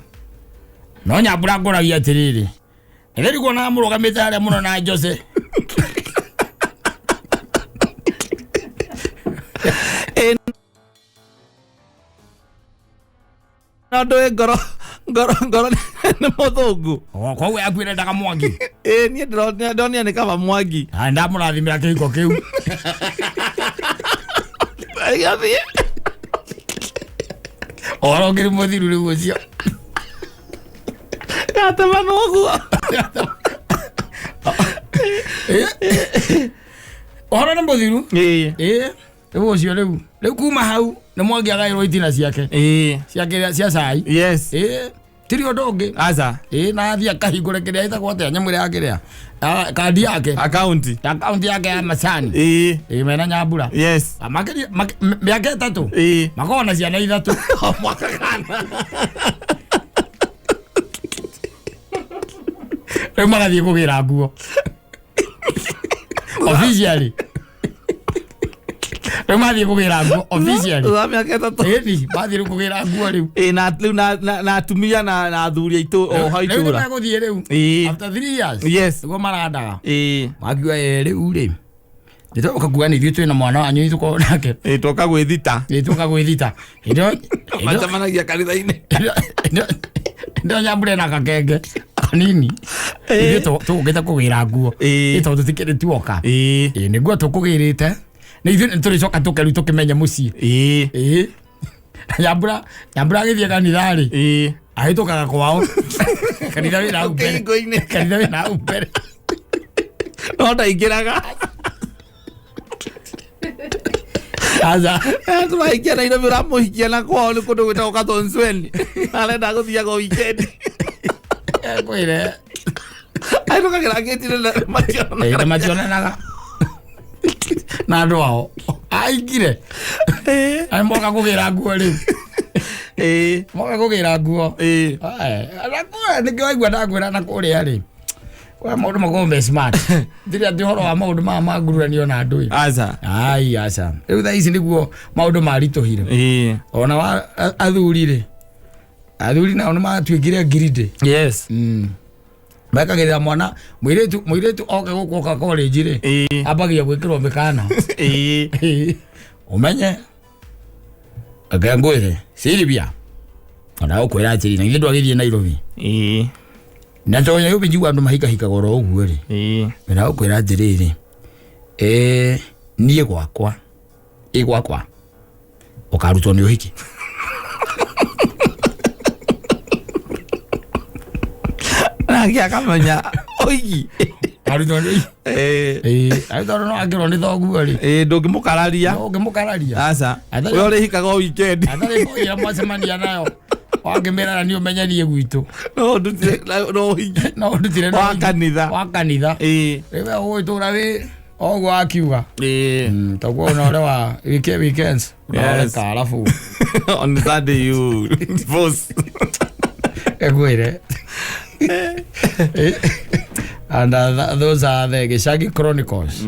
No Nyambura ngũragia atĩrĩrĩ. Nĩrĩ kuona mũrũgamĩte harĩa mũno na Jose. Ĩĩ. No ndũĩ ngoro ngoro ngoro nĩ mũthũngũ. O koguo akuĩre ndaga Mwangi. Ĩĩ niĩ ndĩronire nĩ kaba Mwangi. Na ndamũrathimĩra kĩhiko kĩu. Gathiĩ. Ũhoro ũkĩrĩ mũthiru rĩu ũcio. Gatemanwo ũguo. Ũhoro nĩ mũthiru. Ĩĩ. Ĩĩ. Rĩu ũcio rĩu. Rĩu kuma hau nĩ Mwangi agaĩrwo itina ciake. Ĩĩ. Cia kĩrĩa cia cai. Yes. Ĩĩ. Tiri ũndũ ũngĩ. Aca. Ĩĩ na athiĩ akahingũre kĩrĩa ĩtagwo atĩa nyamũ ĩrĩa ya kĩrĩa. Kandi yake. Akaunti. Akaunti yake ya macani. Ĩĩ. Ĩĩ mena Nyambura. Yes. Makĩria mĩaka 3. Ĩĩ. Makoragwo na ciana 3. O mwaka kana. Rĩu magathiĩ kũgĩra nguo. Officially. Rĩu mathiĩ kũgĩra nguo officially. Thutha wa mĩaka 3. Ĩni mathiĩ rĩu kũgĩra nguo rĩu. Ĩĩ na rĩu na atumia na athuri aitũ o hau Rĩu itũra. nĩmegũthiĩ rĩu. Ĩĩ. After 3 years. Yes. Nĩguo marandaga. Ĩĩ. Makiuga ĩ rĩu rĩ. Nĩtũgoka kuga nĩ ithuĩ twĩna mwana wanyu tũkorwo nake. Ĩĩ twoka gwĩthita. Nĩ tũka gwĩthita. Macemanagia kanitha-inĩ. Ndo Nyambura na gakenge kanini. Ĩĩ. Ithuĩ tũgũkĩte kũgĩra nguo. Ĩĩ. Ĩ tondũ tũtikĩrĩ tuoka. Ĩĩ. Ĩ nĩguo tũkũgĩrĩte. Nĩ ithuĩ nĩtũrĩcoka tũke rĩu tũkĩmenye mũciĩ. Ĩĩ. Ĩĩ. Nyambura Nyambura agĩthiĩ kanitha rĩ. Ĩĩ. Ahĩtũkaga kwao. Kanitha wĩna hau mbere. Kĩhingo-inĩ. Kanitha wĩna hau mbere. No ndaingĩraga. Aca. Tũrahikia Nairobi ũramũhikia na kwao nĩ kũndũ gwĩtagwo Kathonzweni. Arenda gũthiaga weekend. Kwĩre. Ahĩtũkagĩra ngĩti-inĩ na mationanaga. Ĩ mationanaga. Na andũ ao. Aingire. Ĩĩ. Ai moka kũgĩra nguo rĩu. Ĩĩ. Moka kũgĩra nguo. Ĩĩ. Ai, nĩkĩo waigua ndakwĩra na kũrĩa rĩ. Kwa maũndũ makoragwo me smart. Ndirĩ atĩ ũhoro wa maũndũ maya ma ngururanio na andũ ĩ. Aca. Ai aca. Rĩu thaa ici nĩguo maũndũ maritũhire. Ĩĩ. Ona wa athuri rĩ. Athuri nao nĩmatuĩkire ngirindĩ. Yes. Mekagĩrĩra mwana mũirĩtu oke gũkũ oka college rĩ. Ĩĩ. Ambagia gwĩkĩrwo mĩkana. Ĩĩ. Ũmenye. Reke ngwĩre Silvia. Ona gũkwĩra atĩrĩ na ithuĩ ndwagĩthiĩ Nairobi. Ĩĩ. Na tondũ Nairobi njigua andũ mahikahikaga oro ũguo rĩ. Ĩĩ. Na gũkwĩra atĩrĩrĩ. Niĩ gwakwa, ĩ gwakwa ũkarutwo nĩ ũhiki. Nake akamenya oigi. Arutwo nĩ ũhiki. Eh. Ĩ tondũ no angĩrwo nĩ thoguo rĩ, Ĩ, ndũngĩmũkararia. no ũngĩmũkararia. Aca. Atharĩ- Ũrĩa ũrĩhikaga o weekend. Atarĩ mbũi mwacemania nayo wangĩmĩrara nĩ ũmenyerie gwitũ. No ndutire no ũhiki. No ndutire no Wa ũhiki. kanitha. Wa kanitha. Ĩ. Rĩu we ũgũgĩtũra wĩ oguo akiuga. Ĩ. Toguo ona ũrĩa wa weekends Yes. ũrareka arabu. On Sunday you divorce. Egwire. And those are the Gicagi Chronicles.